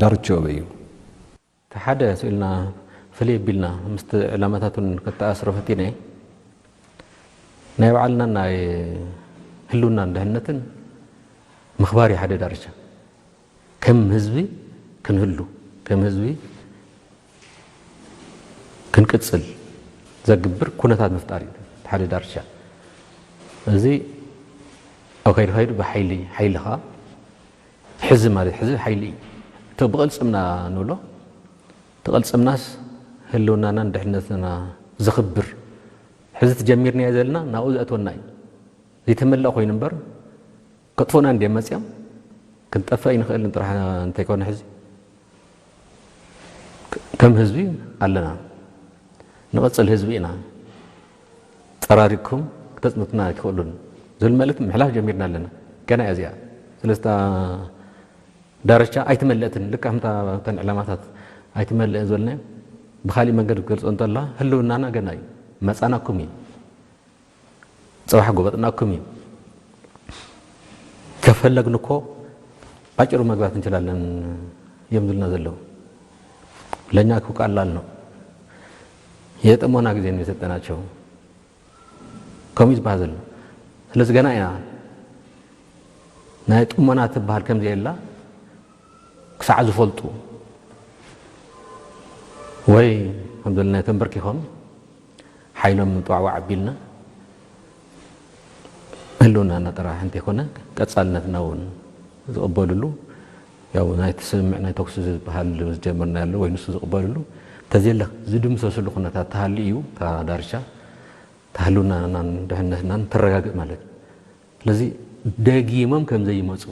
ዳርችኡ ኣበይ እዩ? እቲ ሓደ ስኢልና ፍልይ ኣቢልና ምስቲ ዕላማታት እውን ከተኣስሮ ፈቲነ ናይ ባዕልና ናይ ህልውናን ድሕነትን ምኽባር እዩ ሓደ ዳርቻ። ከም ህዝቢ ክንህሉ፣ ከም ህዝቢ ክንቅጽል ዘግብር ኩነታት ምፍጣር እዩ ሓደ ዳርቻ። እዚ ኣብ ከይዱ ከይዱ ብሓይሊ፣ ሓይሊ ኸኣ ሕዚ ማለት ሕዚ ሓይሊ እዩ። እቲ ብቕልጽምና ንብሎ፣ እቲ ቅልጽምናስ ህልውናናን ድሕነትና ዘኽብር፣ ሕዚ እቲ ጀሚርናዮ ዘለና ናብኡ ዘእትወና እዩ። ዘይተመልአ ኮይኑ እምበር፣ ከጥፍኡና እንድዮም መጺኦም፣ ክንጠፍእ ኣይንኽእልን ጥራሕ እንተይኮነ ሕዚ ከም ህዝቢ ኣለና። ንቐጽል ህዝቢ ኢና። ጸራሪግኩም ክተጽንቱና ኣይትኽእሉን ዝብል መልእኽቲ ምሕላፍ ጀሚርና ኣለና። ገና እያ እዚኣ። ስለዚ እታ ዳርቻ ኣይትመልእትን። ልክዕ ከምታ እተን ዕላማታት ኣይትመልእን ዝበልናዮ ብኻሊእ መንገዲ ክገልጾ እንተላ ህልውናና ገና እዩ። መጻናኩም እዩ። ጽባሕ ጎበጥናኩም እዩ። ከፈለግን እኮ ባጭሩ መግባት እንችላለን እዮም ዝብሉና ዘለዉ። ለእኛ እኮ ቀላል ነው። የጥሞና ጊዜ ነው የሰጠናቸው። ከምኡ እዩ ዝበሃል ዘሎ። ስለዚ ገና ኢና። ናይ ጥሞና ትበሃል ከምዚ የላ ክሳዕ ዝፈልጡ ወይ ከም ዘለና ተንበርኪኾም ሓይሎም ጧዕዋዕ ኣቢልና ህልውናና ጥራሕ እንተይኮነ ቀጻልነትና እውን ዝቕበልሉ፣ ያው ናይቲ ስምምዕ ናይ ተኩሲ ዝበሃል ዝጀመርናዮ ኣሎ ወይ ንሱ ዝቕበልሉ፣ እንተዘየለ ዝድምሰስሉ ኩነታት ተሃልዩ እዩ እታ ዳርቻ እታ ህልውናናን ድሕነትናን ተረጋግእ ማለት እዩ። ስለዚ ደጊሞም ከም ዘይመጹ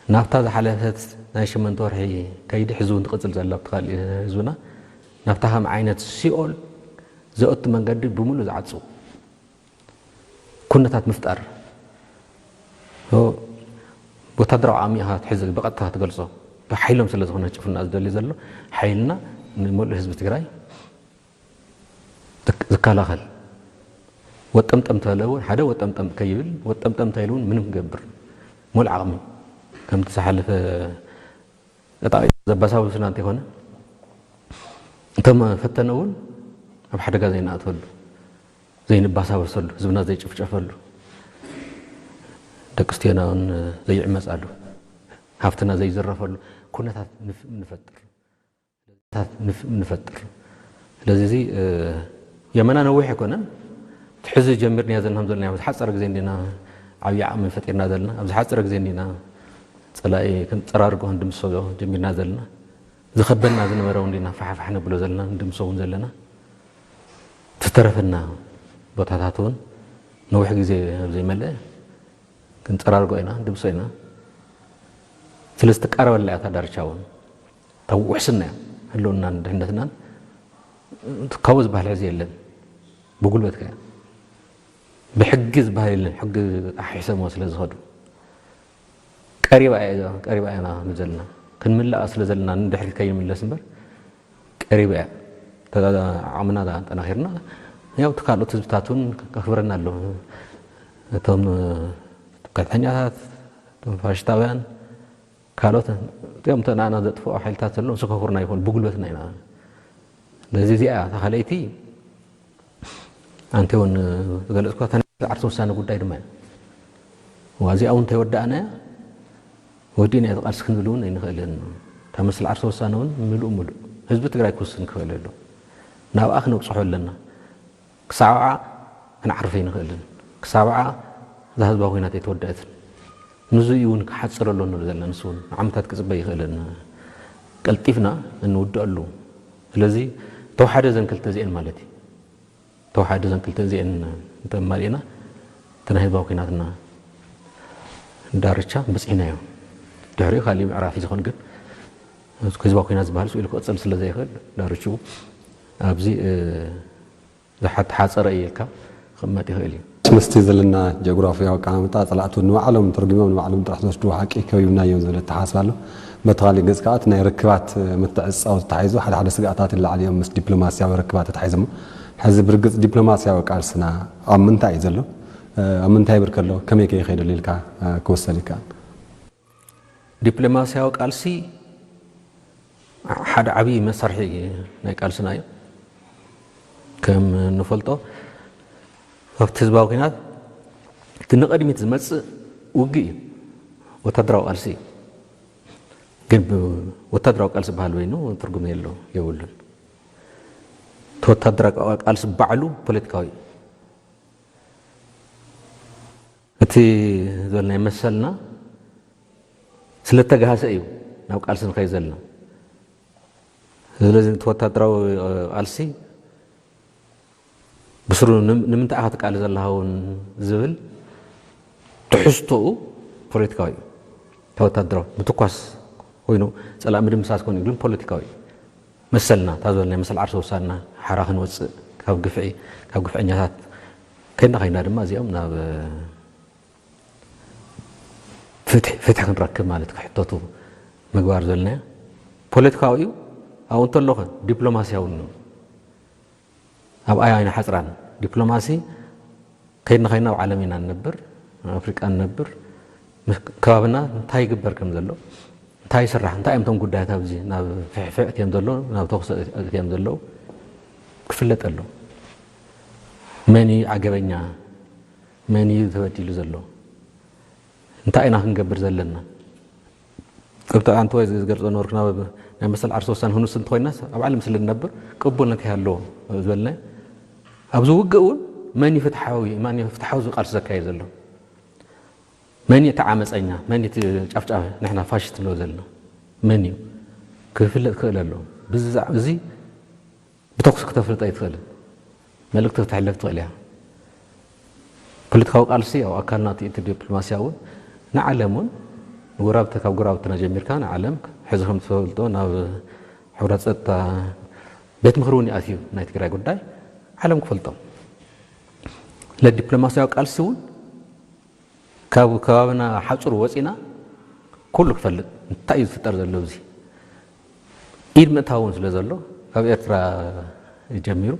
ናብታ ዝሓለፈት ናይ ሸሞንተ ወርሒ ከይዲ ሕዚ እውን ትቕጽል ዘላ ኣብቲ ካልእ ህዝብና ናብታ ከም ዓይነት ሲኦል ዘእቱ መንገዲ ብምሉእ ዝዓጽው ኩነታት ምፍጣር። ኦ፣ ወታደራዊ ዓቕሚ ኢኻ ሕዚ ብቐጥታ ክትገልጾ፣ ብሓይሎም ስለ ዝኾነ ጭፍና ዝደሊ ዘሎ፣ ሓይልና ንመልእ ህዝቢ ትግራይ ዝክ-፣ ዝከላኸል። ወጠምጠም ተበለ እውን ሓደ ወጠምጠም ከይብል፣ ወጠምጠም ተይሉ እውን ምንም ክገብር ሙሉእ ዓቕሚ፣ ከምቲ ዝሓለፈ ተጣቒሱ ዘባሳብሱና እንተይኮነ፣ እንተም ፈተነ እውን ኣብ ሓደጋ ዘይንኣትወሉ፣ ዘይንባሳበሰሉ፣ ህዝብና ዘይጭፍጨፈሉ፣ ደቂ ኣንስትዮና እውን ዘይዕመጻሉ፣ ሃፍትና ዘይዝረፈሉ ኩነታት ንፍ-፣ ንፈጥር። ንፍ-፣ ንፈጥር። ስለዚ እዚ፣ እ፣ የመና ነዊሕ ኣይኮነን። እቲ ሕዚ ጀሚርናዮ ዘለና ከም ዘለና፣ ኣብ ዝሓጸረ ግዜ እንዲና ዓብዪ ዓቕሚ ፈጢርና ዘለና፣ ኣብ ዝሓጸረ ግዜ እንዲና ጸላኢ ክንጸራርጎ ክንድምስሶ ጀሚርና ዘለና፣ ዝኸበና ዝነበረ እውን ዲና ፋሕፋሕ ነብሎ ዘለና፣ ንድምሶ እውን ዘለና፣ ዝተረፈና ቦታታት እውን ነዊሕ ግዜ ኣብ ዘይመልእ ክንጸራርጎ ኢና፣ ንድምሶ ኢና። ስለዚ ትቃረበላ እያ እታ ዳርቻ እውን። እታ ውሕስና እያ ህልውናን ድሕነትናን። ካብኡ ዝበሃል ሕዚ የለን። ብጉልበትካ እያ። ብሕጊ ዝበሃል የለን። ሕጊ ኣሒሰሞ ስለ ዝኸዱ። ቀሪባ እያ፣ ቀሪባ እያ ንዘለና። ክንምልኣ ስለ ዘለና ንድሕሪት ከይንምለስ እምበር፣ ቀሪባ እያ። ተዛ-፣ ዓቕምና ኣጠናኺርና፣ ያው እቲ ካልኦት ህዝብታት እውን ከኽብረና ኣሎ። እቶም ትምክሕተኛታት፣ እቶም ፋሽስታውያን፣ ካልኦት እዚኦም እተ ንዓና ዘጥፍኦ ሓይልታት ዘለዉ፣ ንሱ ከኽብሩና ይኽእሉ፣ ብጉልበትና ኢና። ስለዚ እዚኣ እታ ካልኣይቲ፣ ኣንተ እውን ዝገለጽኩዋ፣ እታ ናይ ዓርሰ ውሳነ ጉዳይ ድማ እያ። ዋዚኣ እውን እንተይወዳእናያ፣ ወዲእና እዚ ቃልሲ ክንብል እውን ኣይንኽእልን። እታ መስል ዓርሰ ውሳነ እውን ምሉእ ምሉእ ህዝቢ ትግራይ ክውስን ክኽእል ኣሎ። ናብኣ ክነብጽሖ ኣለና። ክሳብዓ ክንዓርፍ ኣይንኽእልን። ክሳብዓ እዛ ህዝባዊ ኩናት ኣይተወደአትን። ንዙ እዩ እውን ክሓጽር ኣሎ ንብል ዘለና። ንሱ እውን ንዓመታት ክጽበ ይኽእልን። ቀልጢፍና እንውድአሉ። ስለዚ ተወሓደ ዘን ክልተ እዚአን ማለት እዩ። ተወሓደ ዘን ክልተ እዚአን እንተማሊእና፣ እቲ ናይ ህዝባዊ ኩናትና ዳርቻ በጺሕናዮ። ድሕሪኡ ካሊእ ምዕራፍ እዩ ዝኸውን፣ ግን ህዝባዊ ኩናት ዝበሃል ስኢሉ ክቕጽል ስለ ዘይኽእል፣ ዳርችኡ ኣብዚ፣ እ፣ ዝሓ-፣ ተሓጸረ እዩ ኢልካ ክቕመጥ ይኽእል እዩ። ምስቲ ዘለና ጂኦግራፊያዊ ኣቀማምጣ፣ ጸላእቲ እውን ንባዕሎም ተርጒሞም ንባዕሎም ጥራሕ ዝወስድዎ ሓቂ ከቢብናዮም ዝብል ኣተሓሳስባ ኣሎ። በቲ ካሊእ ገጽ ከኣ፣ እቲ ናይ ርክባት ምትዕጽጻው ተታሒዙ ሓደ ሓደ ስግኣታት ይለዓሉ እዮም፣ ምስ ዲፕሎማስያዊ ርክባት ተታሒዞም። ሕዚ ብርግጽ ዲፕሎማስያዊ ቃልስና ኣብ ምንታይ እዩ ዘሎ? ኣብ ምንታይ ብርክ ኣሎ? ከመይ ከ ይኸይደሉ ኢልካ ክውሰድ ይከኣል? ዲፕሎማስያዊ ቃልሲ ሓደ ዓብዪ መሳርሒ ናይ ቃልስና እዩ። ከም እንፈልጦ፣ ኣብቲ ህዝባዊ ኩናት እቲ ንቕድሚት ዝመጽእ ውግእ እዩ፣ ወታደራዊ ቃልሲ እዩ። ግን ብ-፣ ወታደራዊ ቃልሲ ዝበሃል በይኑ ትርጉም የለው፣ የብሉን። እቲ ወታደራዊ ቃልሲ ባዕሉ ፖለቲካዊ እዩ። እቲ ዝበልናዮ መሰልና ስለ እተጋህሰ እዩ ናብ ቃልሲ ንኸይድ ዘለና። ስለዚ እቲ ወታደራዊ፣ እ፣ ቃልሲ ብስሩ ንም-፣ ንምንታይ ኢኻ ትቃለስ ዘለኻ እውን ዝብል ትሕዝቶኡ ፖለቲካዊ እዩ። ካብ ወታደራዊ ምትኳስ ኮይኑ ጸላኢ ምድምሳስ ኮይኑ ግን ፖለቲካዊ እዩ። መሰልና፣ እታ ዝበልናዮ መሰል ዓርሰ ውሳንና ሓራ ክንወጽእ፣ ካብ ግፍዒ፣ ካብ ግፍዐኛታት ከይድና ከይድና ድማ እዚኦም ናብ ፍትሒ፣ ፍትሒ ክንረክብ ማለት ክሕተቱ ምግባር ዘለናዮ ፖለቲካዊ እዩ። ኣብኡ እንተሎ ኸ ዲፕሎማስያዊ ነው። ኣብ ኣያ ኣይንሓጽራን። ዲፕሎማሲ ከይድና ከይድና ኣብ ዓለም ኢና ንነብር፣ ኣብ ኣፍሪቃ ንነብር። ምስ ከባብና እንታይ ይግበር ከም ዘሎ፣ እንታይ ይስራሕ፣ እንታይ እዮም እቶም ጉዳያት ኣብዚ ናብ ፍሕፍሕ እትዮም ዘሎ፣ ናብ ተኹሲ እትዮም ዘለዉ ክፍለጥ ኣሎ። መን እዩ ዓገበኛ፣ መን እዩ ተበዲሉ ዘሎ፣ እንታይ ኢና ክንገብር ዘለና? ከምቲ ኣንተ ወይ ዝገልጾ ነበርኩ፣ ናብ ናይ መሰል ዓርሰ ውሳነ ህኑስ እንተኾይናስ ኣብ ዓለም ስለ ንነብር ቅቡልነት ይሃለዎ ዝበልናዮ። ኣብዚ ውግእ እውን መን እዩ ፍትሓዊ፣ መን እዩ ፍትሓዊ ቃልሲ ዘካየድ ዘሎ? መን እዩ እቲ ዓመፀኛ? መን እዩ እቲ ጫፍጫፍ? ንሕና ፋሽስት ንብሎ ዘለና መን እዩ? ክፍለጥ ክኽእል ኣለዎ። ብዛዕባ እዚ ብተኹሲ ክተፍልጦ ኣይትኽእልን። መልእኽቲ ክተሕልፍ ትኽእል እያ። ፖለቲካዊ ቃልሲ ኣብ ኣካል ናቲ እቲ ዲፕሎማስያ እውን ንዓለም እውን ንጎረባብቲ፣ ካብ ጎረባብትና ጀሚርካ ንዓለም ሕዚ ከም ትፈልጦ ናብ ሕብረት ጸጥታ ቤት ምኽሪ እውን ይኣትዩ ናይ ትግራይ ጉዳይ ዓለም ክፈልጦ። ለዲፕሎማስያዊ ቃልሲ እውን ካብ ከባብና ሓጹር ወጺና ኩሉ ክፈልጥ እንታይ እዩ ዝፍጠር ዘሎ፣ እዚ ኢድ ምእታው እውን ስለ ዘሎ ካብ ኤርትራ ጀሚሩ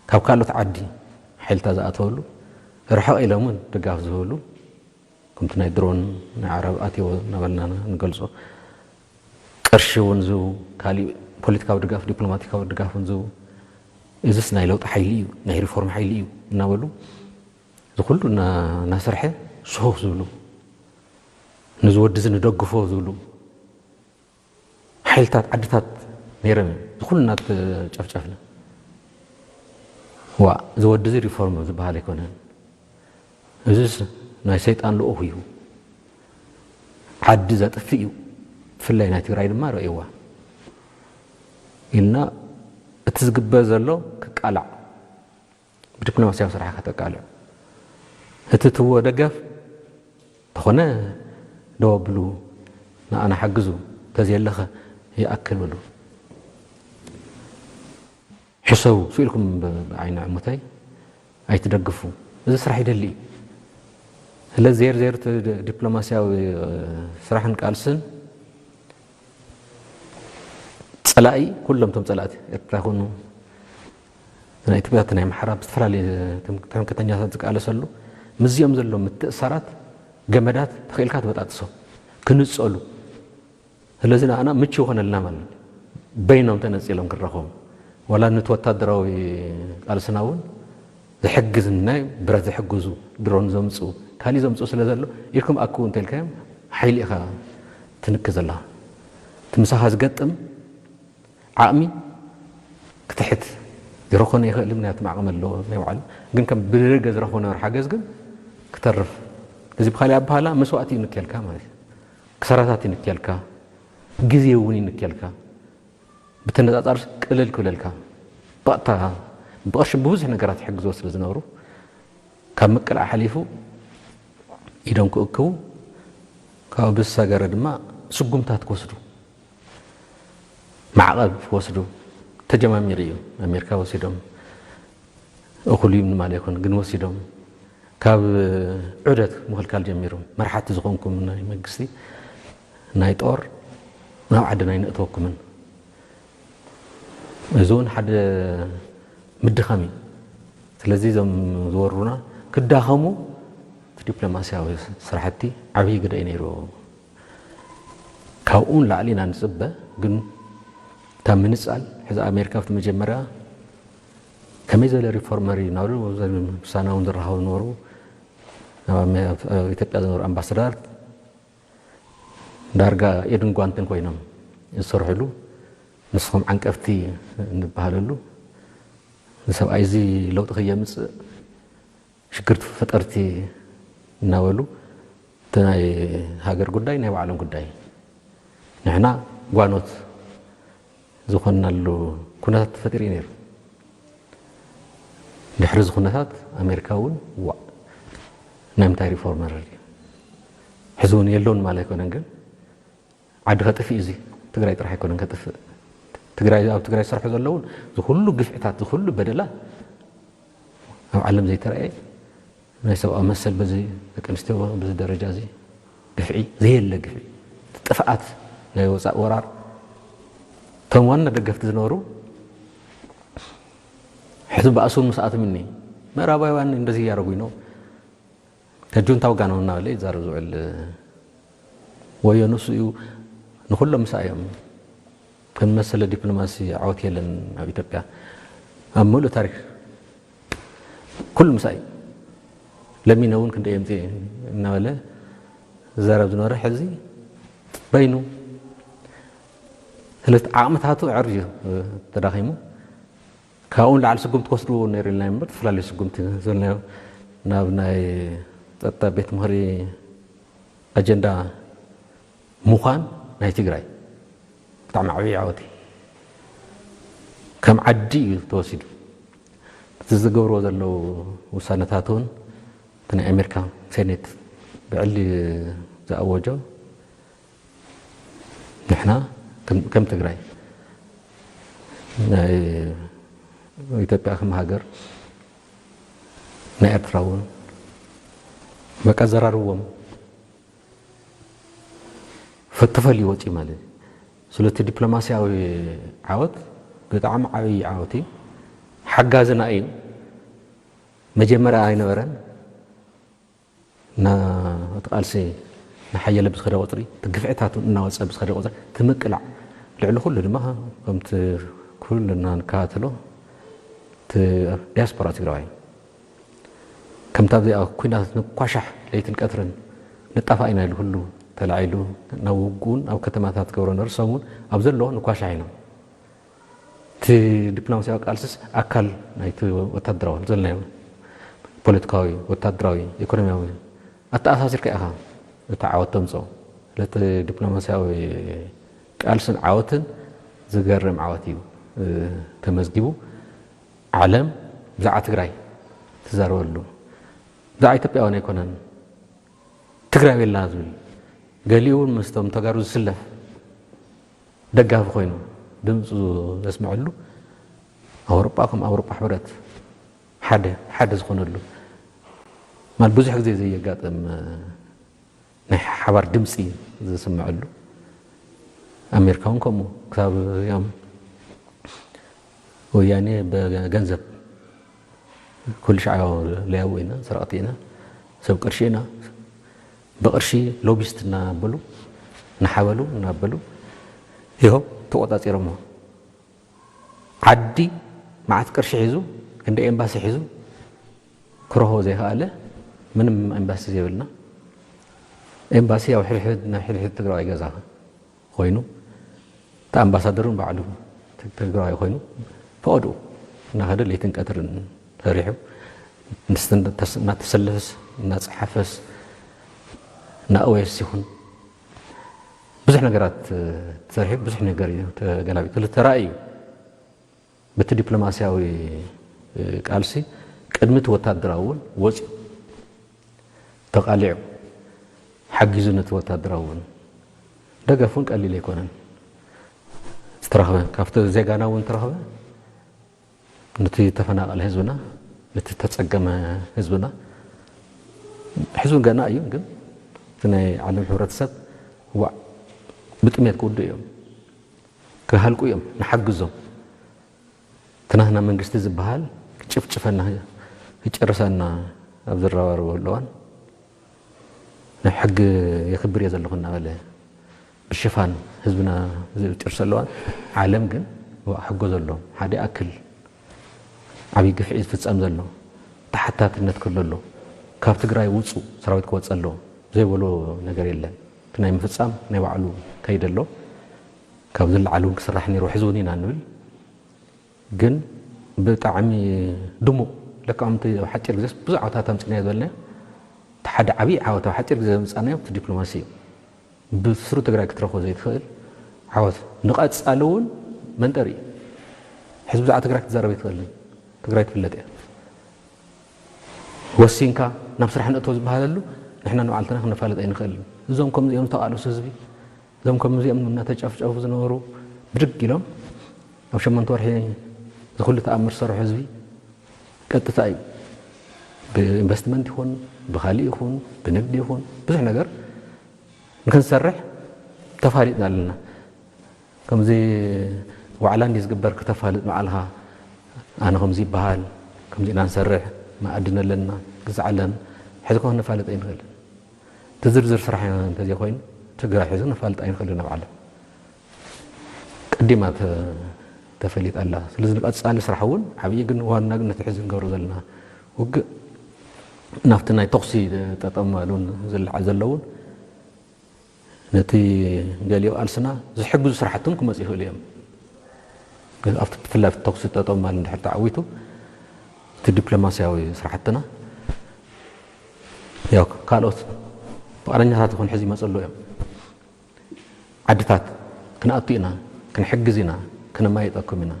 ካብ ካልኦት ዓዲ ሓይልታት ዝኣተወሉ ርሕቕ ኢሎም እውን ድጋፍ ዝህብሉ፣ ከምቲ ናይ ድሮን ናይ ዓረብ ኣትዮ እናበልና ንገልጾ፣ ቅርሺ እውን ዝህቡ፣ ካሊእ ፖለቲካዊ ድጋፍ፣ ዲፕሎማቲካዊ ድጋፍ እውን ዝህቡ፣ እዚስ ናይ ለውጢ ሓይሊ እዩ፣ ናይ ሪፎርም ሓይሊ እዩ እናበሉ እዚ ኩሉ እና-፣ እናሰርሐ ስሑኽ ዝብሉ፣ ነዚ ወዲ እዚ ንደግፎ ዝብሉ ሓይልታት ዓድታት ነይረን እዮም። እዚ ኩሉ እናተጨፍጨፍና፣ ዋ፣ እዚ ወዲ እዚ ሪፎርም ዝበሃል ኣይኮነን። እዚስ ናይ ሰይጣን ልኡኽ እዩ። ዓዲ ዘጥፍእ እዩ፣ ብፍላይ ናይ ትግራይ ድማ ረእይዋ ኢልና እቲ ዝግበር ዘሎ ክቃላዕ፣ ብዲፕሎማስያዊ ስራሕ ከተቃልዕ፣ እቲ ትዎ ደገፍ ተኾነ ደው ኣብሉ፣ ንኣና ሓግዙ፣ ተዘየለኸ ይኣክል በሉ። ሕሰቡ፣ ስኢልኩም ብ-፣ ብዓይኒ ዕሙተይ ኣይትደግፉ። እዚ ስራሕ ይደሊ እዩ። ስለዚ ዜር ዜር ት-፣ ዲፕሎማስያዊ ስራሕን ቃልስን ጸላኢ፣ ኩሎም እቶም ጸላእቲ ኤርትራ ይኹኑ ናይ ኢትዮጵያ ናይ ኣምሓራ ብዝተፈላለየ ትም-፣ ትምክሕተኛታት ዝቃለሰሉ ምስዚኦም ዘሎ ምትእሳራት ገመዳት ተኽኢልካ ትበጣጥሶ፣ ክንጸሉ። ስለዚ ንኣና ምቹ ይኾነልና ማለት እዩ። በይኖም ተነጺሎም ክረኸቡ። ዋላ ነቲ ወታደራዊ ቃልስና እውን ዝሕግዝ ናይ ብረት ዝሕግዙ ድሮን ዘምጽኡ፣ ካሊእ ዘምጽኡ ስለ ዘሎ ኢልኩም ኣክቡ እንተልካዮም ሓይሊ ኢኻ ትንኪ ዘለኻ። እቲ ምሳኻ ዝገጥም ዓቕሚ ክትሕት ዝረኾነ ይኽእል፣ ምክንያቱ ዓቕሚ ኣለዎ ናይ ባዕሉ። ግን ከም ብደገ ዝረኾነ ሓገዝ ግን ክተርፍ። እዚ ብኻሊእ ኣበሃላ መስዋእቲ ይንክየልካ ማለት እዩ። ክሳራታት ይንክየልካ፣ ግዜ እውን ይንክየልካ። ብተነጻጻሪ ቅልል ክብለልካ። ባእታ ብቕርሺ ብብዙሕ ነገራት ይሕግዝዎ ስለ ዝነበሩ፣ ካብ ምቅላዕ ሓሊፉ ኢዶም ክእክቡ፣ ካብኡ ብዝሰገረ ድማ ስጉምታት ክወስዱ፣ ማዕቐብ ክወስዱ ተጀማሚሩ እዩ። ኣሜሪካ ወሲዶም፣ እኹል እዩ ማለት ኣይኮን፣ ግን ወሲዶም። ካብ ዑደት ምኽልካል ጀሚሩ፣ መርሓቲ ዝኾንኩም ናይ መንግስቲ፣ ናይ ጦር፣ ናብ ዓድና ኣይነእትወኩምን። እዚ እውን ሓደ ምድኻም እዩ። ስለዚ እዞም ዝወሩና ክዳኸሙ፣ እቲ ዲፕሎማስያዊ ስራሕቲ ዓብዪ ግደ እዩ ነይሩ። ካብኡ ንላዕሊ ኢና ንጽበ፣ ግን እታ ምንጻል፣ ሕዚ ኣሜሪካ ኣብቲ መጀመርያ ከመይ ዝበለ ሪፎርመር እዩ እናበሉ፣ ምሳና እውን ዝራኸቡ ዝነበሩ፣ ኣብ ኣሜ-፣ ኣብ ኢትዮጵያ ዝነበሩ ኣምባሳደራት ዳርጋ ኤድን ጓንትን ኮይኖም ዝሰርሕሉ፣ ንስኹም ዓንቀፍቲ እንበሃለሉ፣ እዚ ሰብኣይ እዚ ለውጢ ከየምጽእ ሽግር ፈጠርቲ እናበሉ፣ እቲ ናይ ሃገር ጉዳይ ናይ ባዕሎም ጉዳይ፣ ንሕና ጓኖት ዝኾንናሉ ኩነታት ተፈጢሩ እዩ ነይሩ። ድሕሪ እዚ ኩነታት ኣሜሪካ እውን፣ ዋእ፣ ናይ ምንታይ ሪፎርመር ድዩ? ሕዚ እውን የለውን ማለት ኣይኮነን፣ ግን ዓዲ ከጥፍእ እዩ። እዚ ትግራይ ጥራሕ ኣይኮነን ከጥፍእ። ትግራይ፣ ኣብ ትግራይ ዝሰርሑ ዘለውን፣ እዚ ኩሉ ግፍዕታት፣ እዚ ኩሉ በደላት ኣብ ዓለም ዘይተረኣየ፣ ናይ ሰብኣዊ መሰል በዚ፣ ደቂ ኣንስትዮ በዚ ደረጃ እዚ፣ ግፍዒ፣ ዘየለ ግፍዒ፣ ጥፍኣት፣ ናይ ወፃእ ወራር፣ እቶም ዋና ደገፍቲ ዝነበሩ ሕዚ ባእሱን ምስኣቶም እኒ ምዕራባውያን እንደዚህ እያደረጉኝ ነው፣ ከጁንታው ጋር ነው እናበለ ይዛረብ ዝውዕል ወዮ ንሱ እዩ። ንኩሎም ምሳእ እዮም። ከም መሰለ ዲፕሎማሲ ዓወት የለን ኣብ ኢትዮጵያ። ኣብ ምሉእ ታሪክ ኩሉ ምሳእ እዩ። ለሚነ እውን ክንደይ የምፅእ እናበለ ዝዛረብ ዝነበረ ሕዚ በይኑ። ስለዚ ዓቕምታቱ ኣዕርዩ ተዳኺሙ። ካብኡ ንላዕሊ ስጉምቲ ክወስድዎ ነይሩ ኢልና እምበር፣ ዝተፈላለዩ ስጉምቲ ዘለናዮ ናብ ናይ ጸጥታ ቤት ምኽሪ ኣጀንዳ ምዃን ናይ ትግራይ ብጣዕሚ ዓብዪ ዓወት እዩ። ከም ዓዲ እዩ ተወሲዱ። እቲ ዝገብርዎ ዘለዉ ውሳነታት እውን እቲ ናይ ኣሜሪካ ሴኔት ብዕሊ ዝኣወጆ ንሕና ከም፣ ከም ትግራይ ናይ ኢትዮጵያ ከም ሃገር ናይ ኤርትራ እውን በቃ ዘራርዎም ፈ-፣ ተፈልዩ ወፂኡ ማለት እዩ። ስለቲ ዲፕሎማስያዊ ዓወት ብጣዕሚ ዓብዪ ዓወት እዩ። ሓጋዝና እዩ። መጀመርያ ኣይነበረን። እና እቲ ቃልሲ እናሓየለ ብዝኸደ ቁፅሪ፣ እቲ ግፍዕታት እናወፀ ብዝኸደ ቁፅሪ፣ እቲ ምቅላዕ ልዕሊ ኩሉ ድማ ከምቲ ኩልና ንከታተሎ እቲ ዲያስፖራ ትግራዋይ ከምታ ኣብዚኣ ኩናት ንኳሻሕ ለይትን ቀትርን ንጣፋእ ኢና ኢሉ ኩሉ ተላዒሉ ናብ ውግኡን ኣብ ከተማታት ገብሮ ነርሶም እውን ኣብ ዘለዎ ንኳሻሕ ኢና። እቲ ዲፕሎማስያዊ ቃልስስ ኣካል ናይቲ ወታደራዊ ዘለናዮ ፖለቲካዊ፣ ወታደራዊ፣ ኢኮኖሚያዊ ኣተኣሳሲርካ ኢኻ እቲ ዓወት ተምፅኦ። ለቲ ዲፕሎማስያዊ ቃልስን ዓወትን ዝገርም ዓወት እዩ ተመዝጊቡ። ዓለም ብዛዕባ ትግራይ ትዛረበሉ፣ ብዛዕባ ኢትዮጵያውያን ኣይኮነን፣ ትግራይ ቤላ ዝብል፣ ገሊኡ እውን ምስቶም ተጋሩ ዝስለፍ ደጋፊ ኮይኑ ድምፁ ዘስምዐሉ፣ ኣውሮጳ ከም ኣውሮጳ ሕብረት ሓደ ሓደ ዝኾነሉ፣ ማለት ብዙሕ ግዜ ዘየጋጥም ናይ ሓባር ድምፂ ዝስምዐሉ። ኣሜሪካ እውን ከምኡ፣ ክሳብ ያም ወያኔ ብገንዘብ ኩሉ ሻዕ ለያቡ ኢና፣ ሰረቕቲ ኢና፣ ሰብ ቅርሺ ኢና፣ ብቅርሺ ሎቢስት እናበሉ፣ እናሓበሉ እናበሉ ይኸው ተቆፃፂሮሞ። ዓዲ መዓት ቅርሺ ሒዙ፣ ክንደ ኤምባሲ ሒዙ ክረኽቦ ዘይኸኣለ፣ ምንም ኤምባሲ ዘይብልና፣ ኤምባሲ ኣብ ሕድሕድ ናይ ሕድሕድ ትግራዋይ ገዛ ኮይኑ፣ እቲ ኣምባሳደር እውን ባዕሉ ትግራዋይ ኮይኑ፣ ፈቐድኡ እናኸደ ለይትን ቀትርን ሰሪሑ፣ እናተሰለፈስ፣ እናፀሓፈስ፣ እናእወየስ ይኹን ብዙሕ ነገራት ተሰሪሑ፣ ብዙሕ ነገር እዩ ተገላቢጡ። ተራእዩ። በቲ ዲፕሎማስያዊ ቃልሲ ቅድሚ እቲ ወታደራዊ እውን ወፂኡ ተቓሊዑ ሓጊዙ፣ ነቲ ወታደራዊ እውን ደገፍ እውን ቀሊል ኣይኮነን ዝተረኽበ፣ ካብቲ ዜጋና እውን ተረኽበ። ነቲ ተፈናቐለ ህዝብና፣ ነቲ ተፀገመ ህዝብና፣ ህዝቢ ገና እዩ፣ ግን እቲ ናይ ዓለም ሕብረተሰብ ዋዕ ብጥሜት ክውድኡ እዮም፣ ክሃልቁ እዮም፣ ንሓግዞም። እቲ ናትና መንግስቲ ዝበሃል ክጭፍጭፈና፣ ክጭርሰና ኣብ ዝረባረበሉ እዋን፣ ናይ ሕጊ የኽብር እየ ዘለኹ እናበለ ብሽፋን ህዝብና ዝጭርሰሉ እዋን፣ ዓለም ግን ዋእ ሕጎ ዘሎ ሓደ ኣክል ዓብዪ ግፍዒ ዝፍጸም ዘሎ ተሓታትነት ክህሉ ኣሎ። ካብ ትግራይ ውፁ፣ ሰራዊት ክወፅእ ኣለዎ ዘይበሎ ነገር የለን። እቲ ናይ ምፍጻም ናይ ባዕሉ ከይደ ኣሎ። ካብ ዝለዓል እውን ክስራሕ ነይሩ፣ ሕዚ እውን ኢና ንብል። ግን ብጣዕሚ ድሙቕ ለካምቲ ኣብ ሓፂር ግዜስ ብዙሕ ዓወታት ኣምፅእና ዝበልናዮ፣ እቲ ሓደ ዓብዪ ዓወት ኣብ ሓፂር ግዜ ዘምፃናዮ እቲ ዲፕሎማሲ እዩ። ብስሩ ትግራይ ክትረኽቦ ዘይትኽእል ዓወት፣ ንቐፃሊ እውን መንጠሪ እዩ። ሕዚ ብዛዕባ ትግራይ ክትዛረብ ኣይትኽእልን። ትግራይ ትፍለጥ እያ። ወሲንካ ናብ ስራሕ ንእቶ ዝበሃለሉ ንሕና ንባዕልትና ክነፋልጥ ኣይንኽእልን። እዞም ከምዚኦም ዝተቓለሱ ህዝቢ፣ እዞም ከምዚኦም እናተጨፍጨፉ ዝነበሩ ብድግ ኢሎም ኣብ ሸሞንተ ወርሒ ዝኹሉ ተኣምር ዝሰርሑ ህዝቢ ቀጥታ እዩ። ብኢንቨስትመንት ይኹን ብኻሊእ ይኹን ብንግዲ ይኹን ብዙሕ ነገር ንክንሰርሕ ተፋሊጥና ኣለና። ከምዚ ዋዕላ እንዲ ዝግበር ክተፋልጥ ንባዕልኻ፣ ኣነ ከምዚ ይበሃል፣ ከምዚ ኢና ንሰርሕ፣ መኣድን ኣለና፣ ግዛዕ ኣለና፣ ሕዚ ከሆን ነፋልጥ ኣይንኽእልን። እቲ ዝርዝር ስራሕ እንተዘይኮይኑ ትግራይ ሕዚ ነፋልጥ ኣይንኽእልን ኣብ ዓለም። ቀዲማ ተ-፣ ተፈሊጣ ኣላ። ስለዚ ንቀፃሊ ስራሕ እውን ዓብዪ ግን ዋና ግን ነቲ ሕዚ ንገብሮ ዘለና ውግእ ናብቲ ናይ ተኹሲ ጠጠው ምባል እውን ዝለዓል ዘሎ እውን ነቲ ገሊኡ ቃልስና ዝሕግዙ ስራሕቲ እውን ክመፁ ይኽእሉ እዮም። ኣብቲ ብፍላይ ኣብቲ ተኹሲ ጠጠው ምባል እንድሕር ተዓዊቱ እቲ ዲፕሎማስያዊ ስራሕትና ያው ካልኦት ፍቃደኛታት ይኹን ሕዚ ይመፅሉ እዮም። ዓድታት ክንኣቱ ኢና፣ ክንሕግዝ ኢና፣ ክነማይጠኩም ኢና፣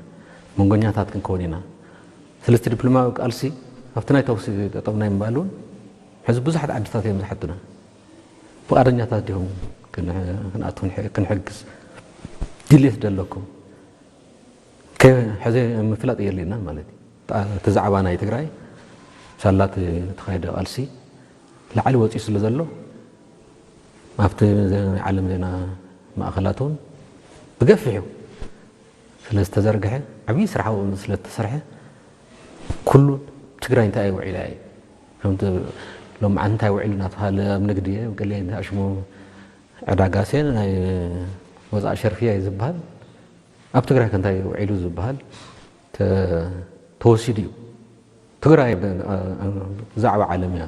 መንጎኛታት ክንከውን ኢና። ስለዚ እቲ ዲፕሎማዊ ቃልሲ ኣብቲ ናይ ተኹሲ ጠጠው ናይ ምባል እውን ሕዚ ብዙሓት ዓድታት እዮም ዝሓቱና። ፍቃደኛታት ዲኹም ክን-፣ ክንኣቱ ክንሕ-፣ ክንሕግዝ ድልየት ደለኩም? ከ-፣ ሕዚ ምፍላጥ የድልየናን ማለት እዩ። እቲ ዛዕባ ናይ ትግራይ ሳላ እቲ ዝተኻየደ ቃልሲ ላዕሊ ወፂኡ ስለ ዘሎ ኣብቲ ናይ ዓለም ዜና ማእኸላት እውን ብገፊሑ ስለ ዝተዘርግሐ፣ ዓብዪ ስራሕ ኣብኡ ስለ ዝተሰርሐ፣ ኩሉ ትግራይ እንታይ ውዒላ እዩ፣ ከምቲ ሎምዓንቲ እንታይ ውዒሉ እናተባሃለ ኣብ ንግዲ ገለ እንታይ ኣሽሙ ዕዳጋሴ ናይ ወፃኢ ሸርፍያ እዩ ዝበሃል። ኣብ ትግራይ ከ እንታይ ውዒሉ ዝበሃል ተ-፣ ተወሲዱ እዩ። ትግራይ ብ-፣ አ-፣ አ-፣ ብዛዕባ ዓለም እያ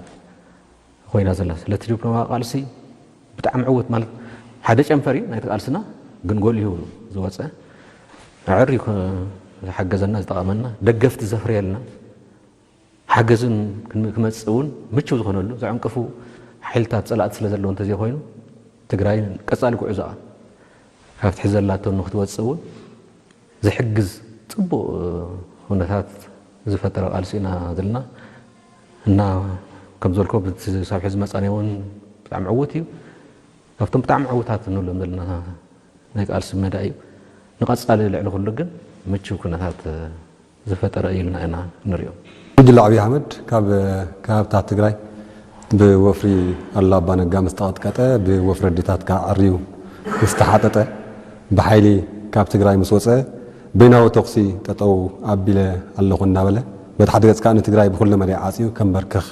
ኮይና ዘላ። ስለቲ ዲፕሎማዊ ቃልሲ ብጣዕሚ ዕዉት ማለት ሓደ ጨንፈር እዩ ናይቲ ቃልስና፣ ግን ጎሊሁ ዝወፀ፣ ኣዕርዩ ከ-፣ ዝሓገዘና፣ ዝጠቐመና፣ ደገፍቲ ዘፍርየልና፣ ሓገዝን ክን-፣ ክመፅእ እውን ምችው ዝኾነሉ፣ ዘዕንቅፉ ሓይልታት ፀላእቲ ስለ ዘለዉ እንተዘይኮይኑ፣ ትግራይ ቀፃሊ ጉዕዞኣ ካብቲ ሕዚ ዘላቶ ንክትወፅእ እውን ዝሕግዝ ፅቡቕ ኩነታት ዝፈጠረ ቃልሲ ኢና ዘለና። እና ከም ዝበልኮ ብቲ ሳብ ሕዚ መፃኒ እውን ብጣዕሚ ዕዉት እዩ። ካብቶም ብጣዕሚ ዕዉታት ንብሎም ዘለና ናይ ቃልሲ መዳ እዩ። ንቐፃሊ ልዕሊ ኩሉ ግን ምችው ኩነታት ዝፈጠረ እዩ ኢልና ኢና ንሪኦ። ጉጅለ ኣብይ ኣሕመድ ካብ ከባብታት ትግራይ ብወፍሪ ኣሉላ ኣባነጋ ምስ ተቐጥቀጠ፣ ብወፍሪ ኣዴታት ከዓ ዕርዩ ምስ ተሓጠጠ፣ ብሓይሊ ካብ ትግራይ ምስ ወፀ፣ በይናዊ ተኹሲ ጠጠው ኣቢለ ኣለኹ እናበለ፣ በቲ ሓደ ገፅ ከዓ ንትግራይ ብኩለ መዳይ ዓፅዩ ከንበርክኽ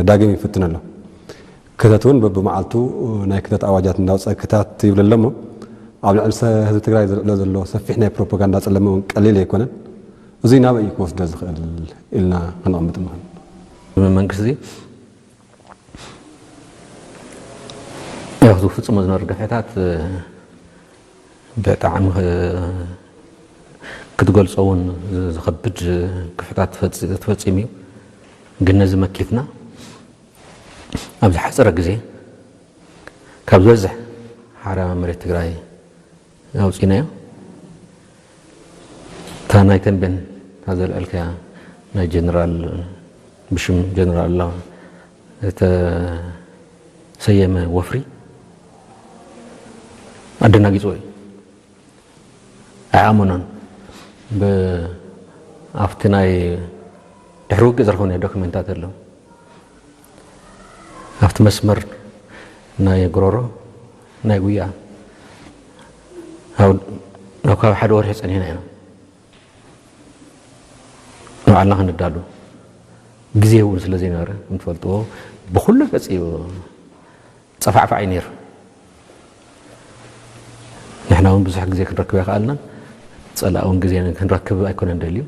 ዳግም ይፍትን ኣሎ። ክተት እውን በብመዓልቱ ናይ ክተት ኣዋጃት እንዳውፀ ክታት ይብል ኣሎ እሞ፣ ኣብ ልዕሊ ሰ-፣ ህዝቢ ትግራይ ዘልዕሎ ዘሎ ሰፊሕ ናይ ፕሮፓጋንዳ ፀለመ እውን ቀሊል ኣይኮነን። እዙይ ናበይ እዩ ክወስዶ ዝኽእል ኢልና ክንቕምጥ ንኽእል። መንግስቲ ያው ዝፍፅሞ ዝነበረ ግፍዕታት ብጣዕሚ ክ-፣ ክትገልፆ እውን ዝኸብድ ግፍዕታት ተፈፂ-፣ ተፈፂሙ እዩ። ግን ነዚ መኪትና ኣብ ዝሓፀረ ግዜ ካብ ዝበዝሕ ሓራማ መሬት ትግራይ ኣውፂናዮ። እታ ናይ ተንቤን እታ ዘልዐልካያ ናይ ጀነራል፣ ብሽም ጀነራል ኣላ ዝተሰየመ ወፍሪ ኣደናጊፅዎ እዩ። ኣይኣመኖን። ብ-፣ ኣብቲ ናይ ድሕሪ ውግእ ዝረኸብናዮ ዶክመንታት ኣሎ። ኣብቲ መስመር ናይ ጉሮሮ ናይ ጉያ ኣብ፣ ኣብ ከባቢ ሓደ ወርሒ ጸኒሕና ኢና ንባዕልና ክንዳሉ። ግዜ እውን ስለ ዘይነበረ፣ ከም ትፈልጥዎ፣ ብኹሉ ገፅ እዩ ጸፋዕፋዕ እዩ ነይሩ። ንሕና እውን ብዙሕ ግዜ ክንረክብ ኣይከኣልናን፣ ጸላእ እውን ግዜ ክንረክብ ኣይኮነን ደልዩ።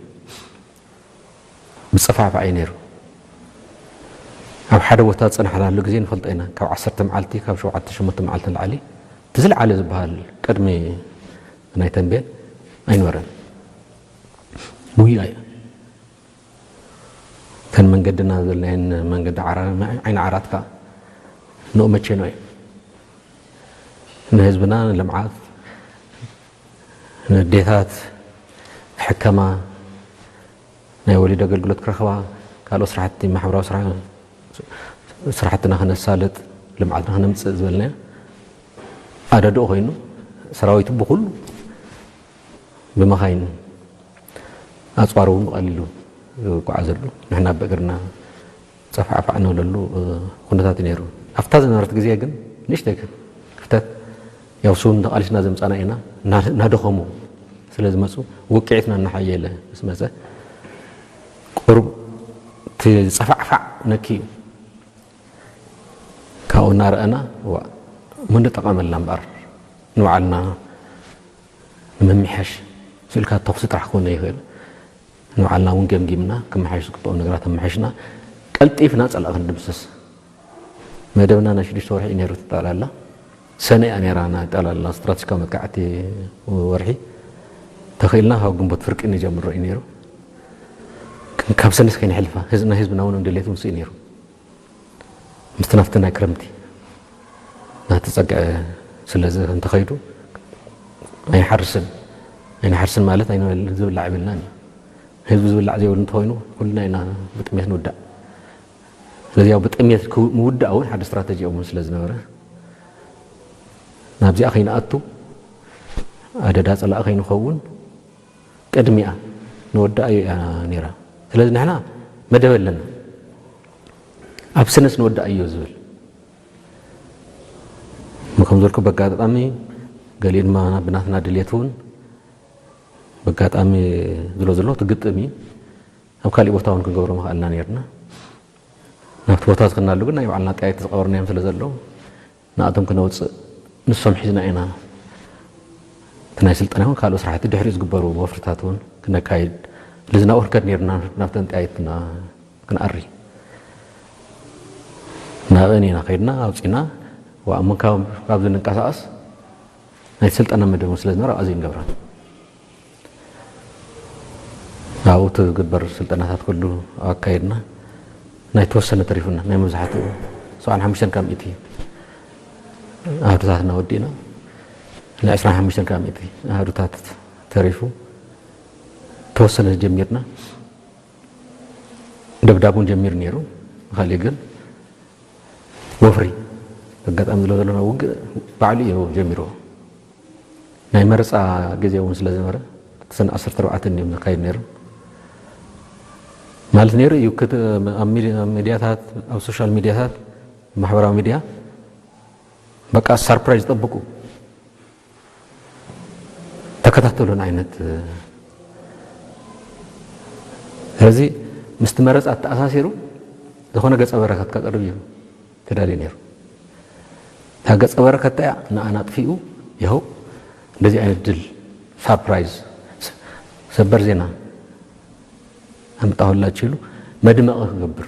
ብጸፋዕፋዕ እዩ ነይሩ። ኣብ ሓደ ቦታ ዝጸናሕናሉ ግዜ ንፈልጦ ኢና። ካብ ዓሰርተ መዓልቲ፣ ካብ ሸውዓተ ሸሞንተ መዓልቲ ንላዕሊ፣ እቲ ዝለዓለ ዝበሃል ቅድሚ ናይ ተንቤን ኣይነበረን። ጉያ እዩ። እተን መንገድና ዘለየን መንገዲ ዓራ-፣ ዓይኒ ዓራት ከኣ ንኡ መቼኖ እዩ። ንህዝብና ንልምዓት፣ ንዴታት ክሕከማ፣ ናይ ወሊድ ኣገልግሎት ክረኽባ፣ ካልኦት ስራሕቲ፣ ማሕበራዊ ስራ-፣ ስራሕትና ክነሳልጥ፣ ልምዓትና ክነምጽእ ዝበልናዮ ኣደድኡ ኮይኑ፣ ሰራዊቱ ብኹሉ ብመኻይን ኣጽዋር እውን ብቐሊሉ ይጓዓዘሉ። ንሕና ብእግርና ጸፋዕፋዕ ንብለሉ፣ እ፣ ኩነታት እዩ ነይሩ። ኣብታ ዝነበረት ግዜ ግን ንእሽተይ ክፍተት፣ ያው እሱ ተቓሊስና ዘምጻና ኢና፣ እና-፣ እናደኸሙ ስለ ዝመጹ፣ ውቅዒትና እናሓየለ ምስ መጸ፣ ቁሩብ እቲ ጸፋዕፋዕ ነኪ እዩ። ካብኡ እናረኣና፣ ዋ፣ ምንጠቐመላ እምበኣር ንባዕልና ንምምሕያሽ ስኢልካ ተኹሲ ጥራሕ ክኾን ይኽእል። ንባዕልና እውን ገምጊምና፣ ክመሓየሽ ዝግብኦም ነገራት ኣመሓይሽና፣ ቀልጢፍና ጸላኢ ክንድምስስ። መደብና ናይ ሽዱሽተ ወርሒ እዩ ነይሩ፣ እቲ ጠቕላላ። ሰነ እያ ነይራ፣ ናይ ጠቕላላ ስትራቴጂካዊ መጥቃዕቲ ወርሒ። ተኽኢልና ካብ ግንቦት ፍርቂ ንጀምሮ እዩ ነይሩ። ካብ ሰነስ ከይንሕልፋ፣ ህዝ-፣ ናይ ህዝብና እውን ድሌት ምስ እዩ ነይሩ። ምስቲ ናብቲ ናይ ክረምቲ ናተፀግዐ ስለ ዝ-፣ እንተኸይዱ ኣይንሓርስን። ኣይንሓርስን ማለት ኣይንበል-፣ ዝብላዕ የብልናን እዩ። ህዝቢ ዝብላዕ ዘይብሉ እንተኾይኑ ኩልና ኢና ብጥሜት ንውዳእ። ስለዚ ያው ብጥሜት ክው-፣ ምውዳእ እውን ሓደ ስትራተጂ እውን ስለ ዝነበረ ናብዚኣ ከይንኣቱ ኣደዳ ፀላኢ ከይንኸውን ቅድሚኣ ንወዳእ እዩ እያ ነይራ። ስለዚ ንሕና መደብ ኣለና። ኣብ ሰነስ ንወዳእ እዩ ዝብል። እሞ ከም ዝበልኩ በጋጣሚ ገሊኡ ድማ ብናትና ድልየት እውን በጋጣሚ ዝሎ ዘሎ ትግጥም እዩ። ኣብ ካሊእ ቦታ እውን ክንገብሮ ምኽኣልና ነይርና። ናብቲ ቦታ ዝኸድናሉ ግን ናይ ባዕልና ጠያይቲ ዝቐበርናዮም ስለ ዘለዉ ንኣቶም ክነውፅእ ንሶም ሒዝና ኢና። እቲ ናይ ስልጠና ይኹን ካልኦት ስራሕቲ ድሕሪኡ ዝግበሩ ወፍርታት እውን ክነካይድ ልዝናኡ ክንከድ ነይርና ናብተን ጠያይትና ክንኣሪ። ናብአን ኢና ከይድና ኣውፂና። ዋ እሞ ካብ፣ ካብዚ ንንቀሳቐስ ናይ ስልጠና መደብ ስለ ዝነበረ ኣብኣ ዘይንገብራ። ኣብኡ ትግበር ስልጠናታት ኩሉ ኣካይድና። ናይ ተወሰነ ተሪፉና፣ ናይ መብዛሕትኡ ሰብዓን ሓሙሽተን ካብ ሚእቲ ኣህዱታትና ወዲእና፣ ን ዕስራን ሓሙሽተን ካብ ሚእቲ ኣህዱታት ተሪፉ፣ ተወሰነ ጀሚርና። ደብዳብ እውን ጀሚሩ ነይሩ። ብኻሊእ ግን ወፍሪ፣ ኣጋጣሚ ዝሎ ዘለና ውግእ ባዕሉ እዩ ጀሚርዎ። ናይ መረፃ ግዜ እውን ስለ ዝነበረ፣ እቲ ሰነ ዓሰርተ ኣርባዕተ እዮም ዘካይድ ነይሩ ማለት ነይሩ እዩ። ክት-፣ ኣብ ሚዲ-፣ ኣብ ሚድያታት፣ ኣብ ሶሻል ሚድያታት፣ ማሕበራዊ ሚድያ በቃ ሰርፕራይዝ ጠብቁ፣ ተከታተሉን ዓይነት። ስለዚ ምስቲ መረፃ ተኣሳሲሩ ዝኾነ ገጸ በረከት ከቅርብ እዩ ተዳልዩ ነይሩ። እታ ገጸ በረከት እያ ንኣና ኣጥፊኡ ይኸው እንደዚህ አይነት ድል፣ ሰርፕራይዝ፣ ሰበር ዜና ኣምጣሁላችሁ ኢሉ መድመቂ ክገብር።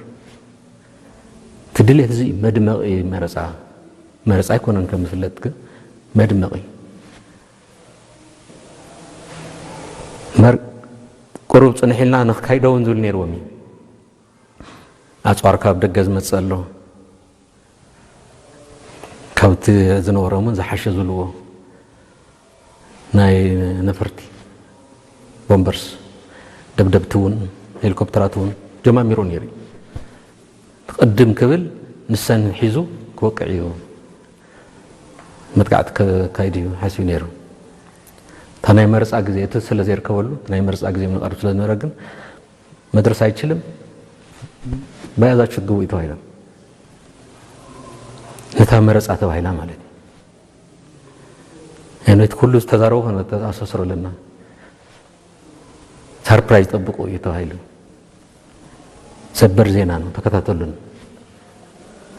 እቲ ድሌት እዚ መድመቂ መረፃ፣ መረፃ ኣይኮነን ከም ዝፍለጥ፣ ግን መድመቂ። መር-፣ ቁሩብ ፅንሕ ኢልና ንክካይዶ እውን ዝብል ነይርዎም እዩ። ኣፅዋር ካብ ደገ ዝመፅእ ኣሎ፣ ካብቲ ዝነበሮም እውን ዝሓሸ ዝብልዎ ናይ ነፈርቲ ቦምበርስ፣ ደብደብቲ እውን፣ ሄሊኮፕተራት እውን ጀማሚሩ ነይሩ እዩ። ቅድም ክብል ንሰን ሒዙ ክወቅዕ እዩ፣ መጥቃዕቲ ከካይድ እዩ ሓሲቡ ነይሩ። እታ ናይ መረፃ ግዜ እቲ ስለ ዘይርከበሉ፣ እቲ ናይ መረፃ ግዜ ንቐርብ ስለ ዝነበረ ግን መድረስ ኣይችልም፣ በያዛችሁ ግቡ እዩ ተባሂሎም። ነታ መረፃ ተባሂላ ማለት እዩ። ያኔ እቲ ኩሉ ዝተዛረቡ ከነ ተኣሳስሮ ኣለና። ሰርፕራይዝ ጠብቁ እዩ ተባሂሉ። ሰበር ዜና ነው፣ ተከታተሉን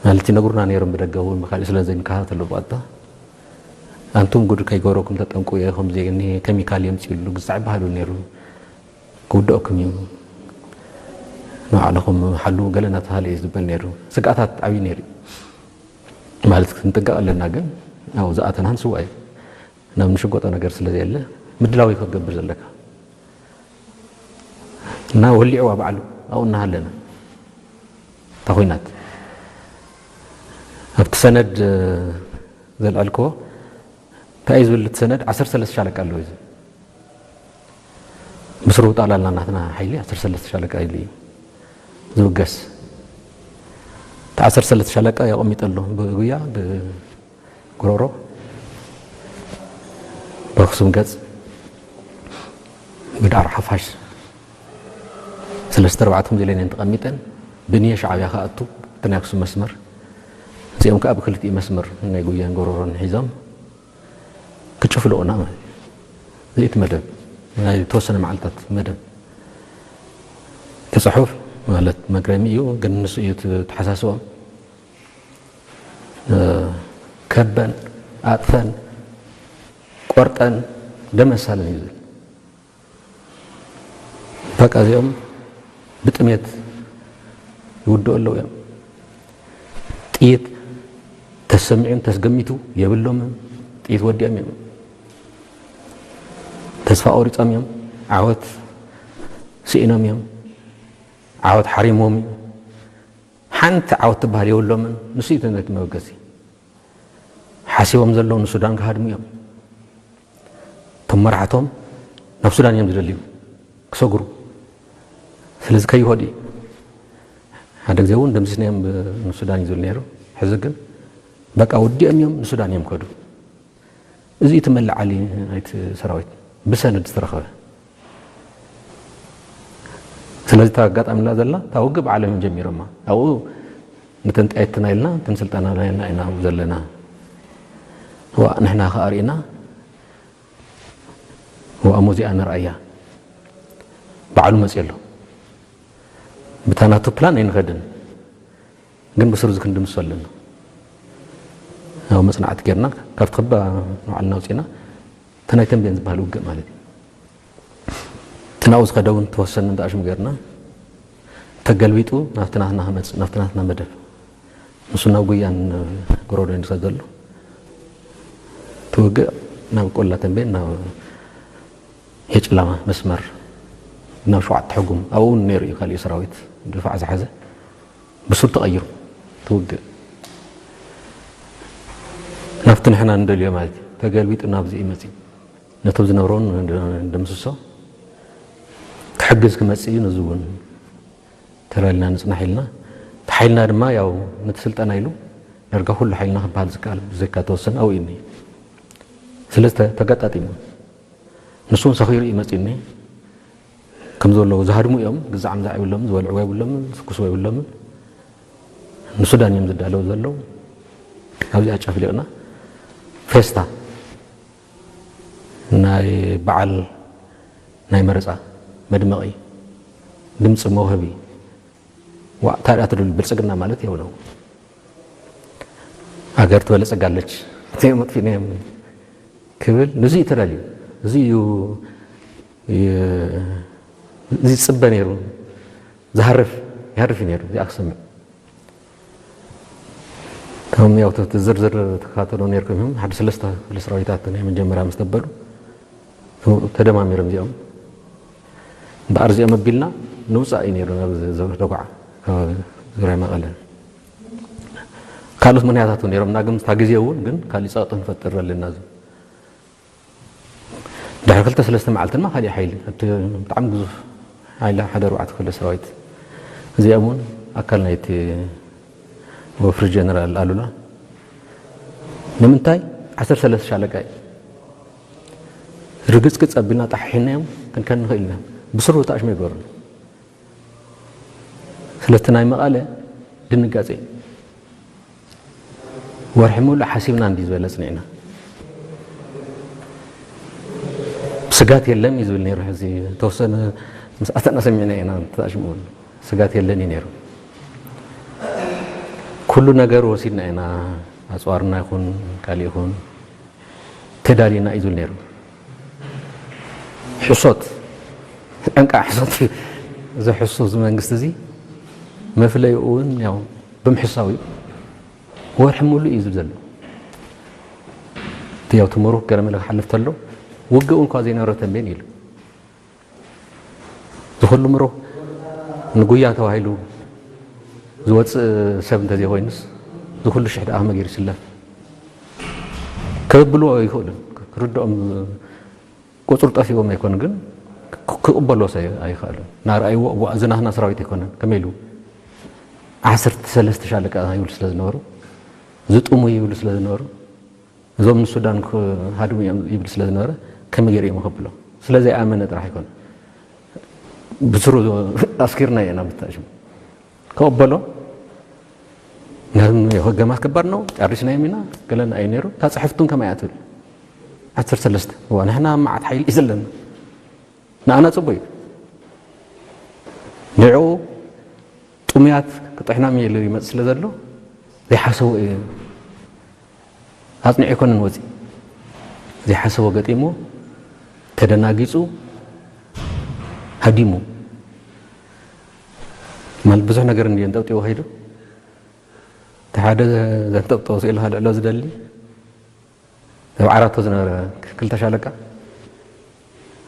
ማለት ይነግሩና ነይሮም። ብደገ እውን ብካሊእ ስለ ዘይንከታተሎ ብቐጥታ፣ ኣንቱም ጉድ ከይገበረኩም ተጠንቁ እየ፣ ከምዚ እኒ ኬሚካል የምፅእሉ ግዛዕ ይበሃሉ ነይሩ። ክውድኦኩም እዩ፣ ንባዕልኹም ሓሉ ገለ እናተባሃለ እዩ ዝበል ነይሩ። ስግኣታት ዓብዩ ነይሩ እዩ። ማለት ክንጥንቀቕ ኣለና፣ ግን ያው ዝኣተና ንስዋ እዩ። ናብ ንሽጎጦ ነገር ስለ ዘየለ ምድላው እዩ ክትገብር ዘለካ። እና ወሊዕዋ ባዕሉ ኣብኡ እናሃለና እታ ኹናት ኣብቲ ሰነድ ዘልዐልክዎ እንታይ እዩ ዝብል እቲ ሰነድ ዓሰርተ ሰለስተ ሻለቃ ኣለዎ እዩ ዝብል። ብስሩ ጠቕላላ ናትና ሓይሊ ዓሰርተ ሰለስተ ሻለቃ ሓይሊ እዩ ዝብገስ። እቲ ዓሰርተ ሰለስተ ሻለቃ የቐሚጠ ኣሎ ብጉያ ብጉሮሮ ብኣኽሱም ገጽ ብዳዕሮ ሓፋሽ ሰለስተ ኣርባዕተ ከምዚ ኢለን እየን ተቐሚጠን። ብንየ ሻዕብያ ክኣቱ እቲ ናይ ኣኽሱም መስመር፣ እዚኦም ከኣ ብክልቲኡ መስመር ናይ ጉያን ጎሮሮን ሒዞም ክጭፍልቑና ማለት እዩ። እዚ እቲ መደብ ናይ ተወሰነ መዓልታት መደብ። እቲ ጽሑፍ ማለት መግረሚ እዩ፣ ግን ንሱ እዩ እቲ ተሓሳስቦም። እ፣ ከበን፣ ኣጥፈን፣ ቆርጠን፣ ደመሳለን እዩ ዝብል። በቃ እዚኦም ብጥሜት ይውድኡ ኣለዉ እዮም። ጥይት ተሰሚዑን ተስገሚቱ የብሎምን። ጥይት ወዲኦም እዮም። ተስፋ ቆሪጾም እዮም። ዓወት ስኢኖም እዮም። ዓወት ሓሪሞም እዩ። ሓንቲ ዓወት ትበሃል የብሎምን። ንሱ እዩ ነቲ መበገሲ። ሓሲቦም ዘለዉ ንሱዳን ክሃድሙ እዮም። እቶም መራሕቶም ናብ ሱዳን እዮም ዝደልዩ ክሰግሩ። ስለዚ ከይኸዱ እዩ። ሓደ ግዜ እውን ደምሲስናዮም ብ-፣ ንሱዳን እዩ ዝብል ነይሩ። ሕዚ ግን በቃ ወዲኦም እዮም ንሱዳን እዮም ከዱ። እዚ እቲ መለዓሊ ናይቲ ሰራዊት ብሰነድ ዝተረኸበ። ስለዚ እታ ኣጋጣሚ ላ ዘላ እታ ውግእ ባዕሎም እዮም ጀሚሮማ። ኣብኡ ነተን ጠየትና ኢልና፣ ነተን ስልጠና ኢልና ኢና ኣብኡ ዘለና። ዋ፣ ንሕና ከኣ ርኢና፣ ዋ፣ እሞ እዚኣ ንርኣያ። ባዕሉ መፅኡ ኣሎ። ብታ ናቱ ፕላን ኣይንኸድን። ግን ብስሩ እዚ ክንድምሶ ኣለና። ያው መጽናዕቲ ጌርና፣ ካብቲ ክባ ንባዕልና ኣውጺእና፣ እቲ ናይ ተንቤን ዝበሃል ውግእ ማለት እዩ። እቲ ናብኡ ዝኸደ እውን ተወሰነ እንዳ ኣሽሙ ጌርና፣ ተገልቢጡ ናብቲ ናትና ክመጽእ፣ ናብቲ ናትና መደብ። ንሱ ናብ ጉያን ጎሮዶን ዝኸድ ዘሎ። እቲ ውግእ ናብ ቆላ ተንቤን፣ ናብ የጭላማ መስመር፣ ናብ ሸውዓተ ሕጉም፣ ኣብኡ እውን ነይሩ እዩ ካሊእ ሰራዊት ድፋዕ ዝሓዘ። ብሱር ተቐይሩ እቲ ውግእ። እና ንሕና ንደልዮ ማለት እዩ። ተገልቢጡ ናብዚ እዩ መፂኡ። ነቶም ዝነብረውን ንደምስሶ፣ ክሕግዝ ክመፅእ እዩ። ነዚ እውን ተላልና ንፅናሕ ኢልና፣ እቲ ሓይልና ድማ ያው ነቲ ስልጠና ኢሉ ዳርጋ ኩሉ ሓይልና ክበሃል ዝከኣል ብዘይካ ተወሰነ ኣብኡ እዩ እኒሄ። ስለዚ ተ-፣ ተገጣጢሙ። ንሱ እውን ሰኺሩ እዩ መፂኡ እኒሄ። ከም ዘለዉ ዝሃድሙ እዮም፣ ግዛዕ ምዛዕ የብሎምን፣ ዝበልዕዎ የብሎምን፣ ዝትኩስዎ የብሎምን። ንሱዳን እዮም ዝዳለዉ ዘለዉ። ኣብዚኣ ጨፍሊቕና ፌስታ ናይ በዓል ናይ መረፃ መድመቒ ድምፂ መውሃቢ ዋ ታዲያ ትደልዩ ብልፅግና ማለት የብለው። ሃገር ትበለፀጋለች እዚኦም መጥፊእናዮም ክብል ንዚ እዩ ተዳልዩ። እዚ እዩ ይ-፣ እዚ ዝፅበ ነይሩ። ዝሃርፍ ይሃርፍ እዩ ነይሩ። እዚኣ ክሰምዕ ከም ያው እቲ ዝርዝር ተከታተሎ ነርኩም እዮም። ሓደ ሰለስተ ክፍለ ሰራዊታት ናይ መጀመርያ ምስ ተበሉ ተደማሚሮም እዚኦም እምበኣር እዚኦም ኣቢልና ንውፃእ እዩ ነይሩ ናብ ዘ-፣ ዘ-፣ ደጉዓ ከባቢ ዙርያ መቐለ። ካልኦት ምክንያታት እውን ነይሮም እና ግን እታ ግዜ እውን ግን ካሊእ ፀቕጢ ንፈጥር ኣለና እዚ ድሕሪ ክልተ ሰለስተ መዓልቲ ድማ ካሊእ ሓይሊ ኣብቲ ብጣዕሚ ግዙፍ ሓይሊ ሓደ ኣርባዕተ ክፍለ ሰራዊት እዚኦም እውን ኣካል ናይቲ ወፍሪ ጀነራል ኣሉላ ንምንታይ ዓሰርተ ሰለስተ ሻለቃ እዩ ርግፅግፅ ኣቢልና ጣሒሕናዮም ክንከን ንኽእል ኢና ብስሩ ተኣሽሞ ይገበሩና ስለቲ ናይ መቐለ ድንጋፀ እዩ ወርሒ ሙሉእ ሓሲብና እንዲ ዝበለ ፅኒዕና ስጋት የለን እዩ ዝብል ነይሩ ሕዚ ተወሰነ ምስ ኣተና ሰሚዕና ኢና ተኣሽሙ ስጋት የለን እዩ ነይሩ ኩሉ ነገር ወሲድና ኢና ኣፅዋርና ይኹን ካልእ ይኹን ተዳሊና እዩ ዝብል ነይሩ ሕሶት ዕንቃ ሕሶት እዩ እዚ ሕሱ እዚ መንግስቲ እዚ መፍለይኡ እውን ያው ብምሕሳው እዩ ወርሒ ሙሉእ እዩ ዝብል ዘሎ እቲ ያው ትምሩክ ገለመለ ክሓልፍ ተሎ ውግእ እውን እኳ ዘይነበረ ተንቤን ኢሉ ዝኩሉ ምሩክ ንጉያ ተባሂሉ ዝወፅእ ሰብ እንተዘይኮይኑስ ዝኩሉ ሽሕ ደኣ ከመይ ገይሩ ይስለፍ ከብልዎ ይኽእሉን ክርድኦም ቁፅሩ ጠፊዎም ኣይኮን ግን ክቕበሎስ ኣይኽእሉን ናርኣይዎ እዋ እዚ ናህና ሰራዊት ኣይኮነን ከመይ ኢሉ ዓሰርተ ሰለስተ ሻለቃ ይብሉ ስለ ዝነበሩ ዝጥሙ ይብሉ ስለ ዝነበሩ እዞም ንሱዳን ክሃድሙ እዮም ይብል ስለ ዝነበረ ከመይ ገይሩ እዮም ከብሎ ስለ ዘይኣመነ ጥራሕ ኣይኮነ ብስሩ ኣስኪርና ኢና ብታሽሙ ከበሎ ገማት ከባድ ነው ጨሪስናዮም ኢና ገለን ኣዩ ነይሩ እታ ፅሕፍቱን ከማይ እያ ትብል ዓሰርተ ሰለስተ እዋ ንሕና መዓት ሓይሊ እዩ ዘለና ንኣና ፅቡቅ እዩ ንዕኡ ጥሙያት ክጥሕኖም ኢሉ ይመፅእ ስለ ዘሎ ዘይሓሰቦ እዩ ኣፅኒዑ ኣይኮነን ወፂ ዘይሓሰቦ ገጢሞ ተደናጊፁ ሃዲሙ ማለት ብዙሕ ነገር እንዲ እንጠብጢዎ ከይዱ እቲ ሓደ ዘንጠብጦ ስኢልካ ልዕሎ ዝደሊ ኣብ ዓራቶ ዝነበረ ክልተ ሻለቃ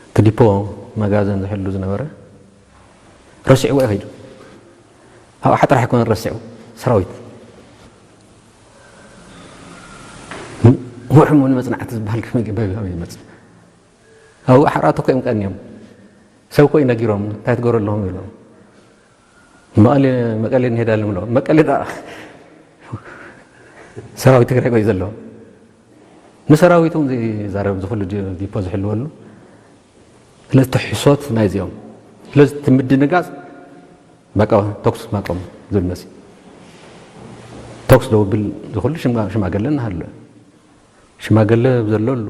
እቲ ዲፖ መጋዘን ዝሕሉ ዝነበረ ረሲዕዎ እዩ ከይዱ ኣብኡ ሓጥራሕ ኣይኮነ ረሲዑ ሰራዊት ውሕሙ ንመፅናዕቲ ዝበሃል ከመይ ይመፅእ ኣብኡ ሓራቶ ኮይም ቀንዮም ሰብ ኮይ ነጊሮም እንታይ ትገሩ ኣለኹም ይብሎም መቐሌ መቀሌ ንሄዳለን ብሎ መቀሌ ዳ ሰራዊት ትግራይ ኮይ ዘለዎ ንሰራዊቶም ዘይዛረብ ዝኩሉ ዲፖ ዝሕልወሉ ስለዚ ትሕሶት ናይዚኦም ስለዚ ትምድንጋፅ በቃ ተኩስ ማቆም ዝብል መሲ ተኩስ ደውብል ዝኩሉ ሽማገለ እናሃለ ሽማገለ ዘለሉ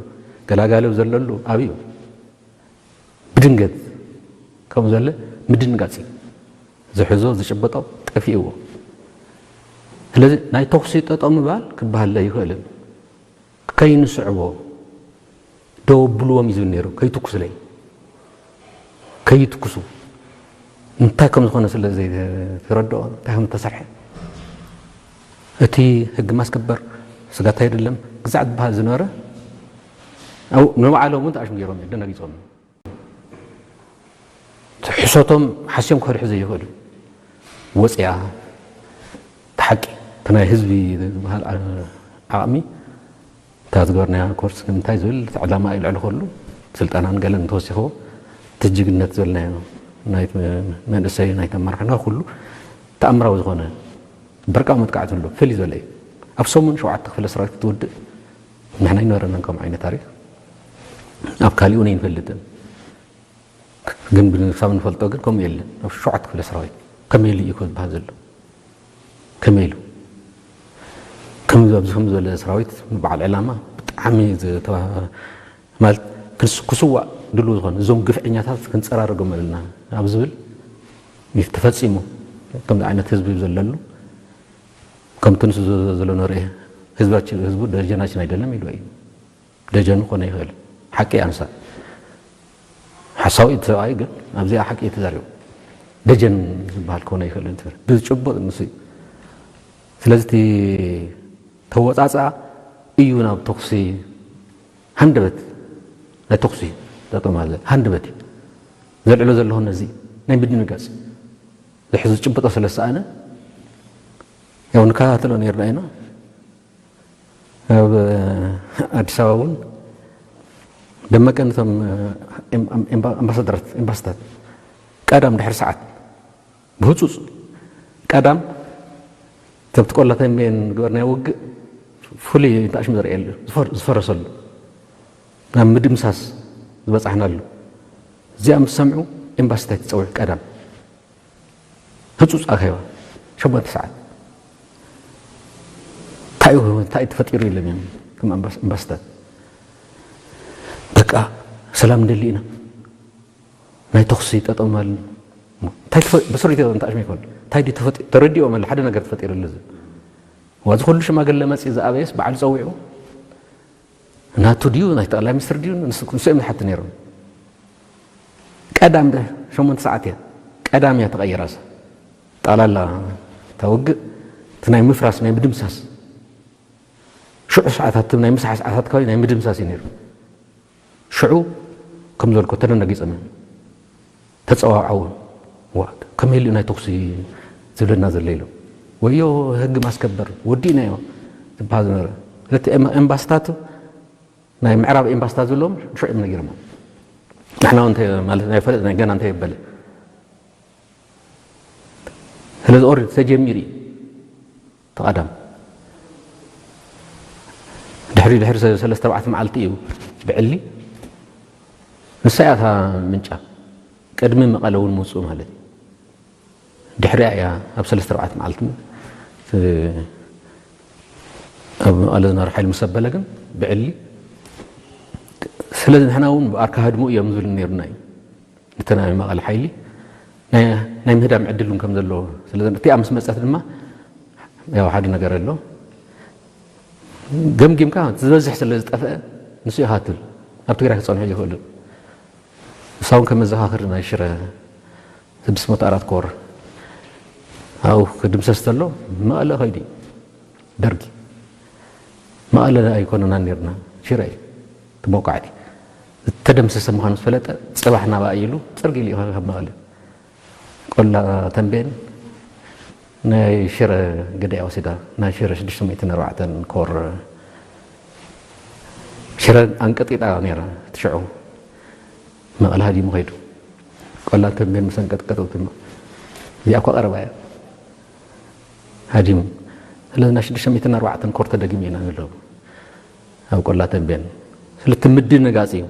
ገላጋለ ዘለሉ ኣብዩ ብድንገት ከምኡ ዘለ ምድንጋፅ እዩ ዝሕዞ ዝጭበጦ ጠፊእዎ ስለዚ ናይ ተኩሲ ጠጠው ምባል ክበሃል ኣይኽእልን ከይንስዕቦ ደው ኣብልዎም እዩ ዝብል ነይሩ ከይትኩስለይ ከይትኩሱ እንታይ ከም ዝኾነ ስለ ዘይተረድኦ እንታይ ከም ተሰርሐ እቲ ህግ ማስከበር ስጋት ኣይደለም ግዛዕ ዝበሃል ዝነበረ ንባዕሎም እውን ተኣሽሙ ገይሮም ደነጊፆም ሕሶቶም ሓስዮም ክህርሑ ዘይኽእሉ ወፅያ ተሓቂ እቲ ናይ ህዝቢ ዝበሃል ዓቕሚ ዝገበርናዮ ኮርስ ንምንታይ ዝብል ዕላማ ይልዕሉ ከሉ ስልጠናን ገለን እንተወሲኽዎ እቲ ጅግነት ዝበልናዮ ናይ መንእሰይ ናይ ተመራሕና ኩሉ ተኣምራዊ ዝኾነ በርቃዊ መጥቃዕቲ ኣሎ። ፍልይ ዝበለ እዩ። ኣብ ሰሙን ሸውዓተ ክፍለ ሰራዊት ክትውድእ ንሕና ይነበረናን ከምኡ ዓይነት ታሪክ ኣብ ካሊእ እውን ኣይንፈልጥን። ግን ብንሳብ ንፈልጦ ግን ከምኡ የለን። ኣብ ሸውዓተ ክፍለ ሰራዊት ከመይ ኢሉ እዩ ዝበሃል ዘሎ? ከመይ ኢሉ ከም ኣብዚ ከም ዝበለ ሰራዊት በዓል ዕላማ ብጣዕሚ ዝተባ- ማለት ክንስ- ክስዋእ ድሉ ዝኾነ እዞም ግፍዕኛታት ክንፀራርጎም ኣለና ኣብ ዝብል እዩ ተፈፂሙ። ከምዚ ዓይነት ህዝቢ ዘለሉ ከምቲ ንሱ ዘሎ ንርኢ ህዝባችን ህዝቡ ደጀናችን ኣይደለም ኢሉ እዩ። ደጀኑ ኮነ ይኽእል ሓቂ ኣንሳ ሓሳዊ እቲ ሰብኣይ ግን ኣብዚኣ ሓቂ እዩ ተዛሪቡ። ደጀን ዝበሃል ክኾነ ይኽእል እንትብል ብዝጭቡጥ ንሱ እዩ። ስለዚ እቲ ተወፃፅኣ እዩ ናብ ተኹሲ ሃንደበት ናይ ተኹሲ ጠጠው ማለት ሃንደበት እዩ ዘልዕሎ ዘለኹ ነዚ ናይ ምድንጋፅ ዝሕዙ ዝጭብጦ ስለ ዝሰኣነ ያው ንከታተሎ ነርና ኢና። ኣብ ኣዲስ ኣበባ እውን ደመቀ ነቶም ኣምባሳደራት ኤምባስታት ቀዳም ድሕሪ ሰዓት ብህፁፅ ቀዳም ተብቲ ቆላ ተንቤን ግበርናዮ ውግእ ፍሉይ እንታሽም ዘርእየሉ ዝፈረሰሉ ናብ ምድምሳስ ዝበፃሕናሉ እዚኣ ምስ ሰምዑ ኤምባስታት ይፀውዑ ቀዳም ህፁፅ ኣኼባ ሸሞንተ ሰዓት እንታይ እንታይ ተፈጢሩ ኢሎም እዮም እቶም ኣምባስታት በቃ ሰላም እንደሊ ኢና ናይ ተኹሲ ጠጠው ማል እንታይ ተፈ- ብስሩ ይተ- እንታይ ሽም ይኮን እንታይ ድዩ ተፈጢ- ተረዲኦም ኣለ ሓደ ነገር ተፈጢሩ ኣለ ዝብል ዋዚ ኩሉ ሽማግለ መፂ ዝኣበየስ በዓል ፀዊዑ ናቱ ድዩ ናይ ጠቕላይ ሚኒስትር ድዩ ንስ- ንሱ እዮም ዝሓቱ ነይሮም ቀዳም ሸሞንተ ሰዓት እያ ቀዳም እያ ተቐይራስ ጣላላ ተውግእ እቲ ናይ ምፍራስ ናይ ምድምሳስ ሽዑ ሰዓታት ናይ ምሳሕ ሰዓታት ከባቢ ናይ ምድምሳስ እዩ ነይሩ ሽዑ ከም ዘልኮ ተደነጊጾም እዮም ተጸዋውዓውን ዋ ከመይ ኢሉ ናይ ተኩሲ ዝብለና ዘሎ ኢሎም ወዮ ህግ ማስከበር ወዲእናዮ ዝበሃል ዝነበረ ስለቲ ኤምባስታት ናይ ምዕራብ ኤምባስታት ዘለዎም ሽዑ እዮም ነጊሮም ንሕና እውን ማለት ናይ ፈለጥ ናይ ገና እንታይ ይበለ ስለዚ ኦርድ ተጀሚሩ እዩ ተቐዳም ድሕሪ ድሕሪ ሰለስተ ኣርባዕተ መዓልቲ እዩ ብዕሊ ንሳ እያ እታ ምንጫ ቅድሚ መቐለ እውን ምውፅኡ ማለት እዩ ድሕሪያ እያ ኣብ ሰለስተ ኣርባዕተ መዓልቲ ኣብ መቐለ ዝነበረ ሓይሊ ምስ ኣበለ ግን ብዕሊ ስለዚ ንሕና እውን ብኣርካ ሃድሙ እዮም ዝብል ነይሩና እዩ እቲ ናይ መቐለ ሓይሊ ናይ ምህዳም ዕድል እውን ከም ዘለዎ ስለ እቲኣ ምስ መፀት ድማ ያው ሓደ ነገር ኣሎ ገምጊምካ ዝበዝሕ ስለ ዝጠፍአ ንሱ ኢኻ ትብል ኣብ ትግራይ ክፀንሑ ይኽእሉ ንሳ እውን ከም መዘኻኽር ናይ ሽረ ስድስት መቶ ኣራት ኮር ኣብኡ ክድምሰስ ተሎ መቐለ ከይዱ ደርጊ መቐለ ኣይኮነናን ነርና ሽረ እዩ እቲ መውቃዕቲ ዝተደምሰሰ ምዃኑ ዝፈለጠ ፅባሕ ናባእ ኢሉ ፅርግ ኢሉ ካብ መቐለ ቆላ ተንቤን ናይ ሽረ ግዳይ ወሲዳ ናይ ሽረ ሽዱሽተ ሚእትን ኣርባዕተን ኮር ሽረ ኣንቀጢጣ ነይራ ትሽዑ መቐለ ሃዲሙ ከይዱ ቆላ ተንቤን ምስ ኣንቀጥቀጠት ድማ እዚኣ እኳ ቀረባ እያ ሃዲሙ ስለዚ ናይ ሽዱሽተ ሚእትን ኣርባዕተን ኮር ተደጊሙ ኢና ንብሎ ኣብ ቆላ ተንቤን ስለቲ ምድንጋፅ እዩ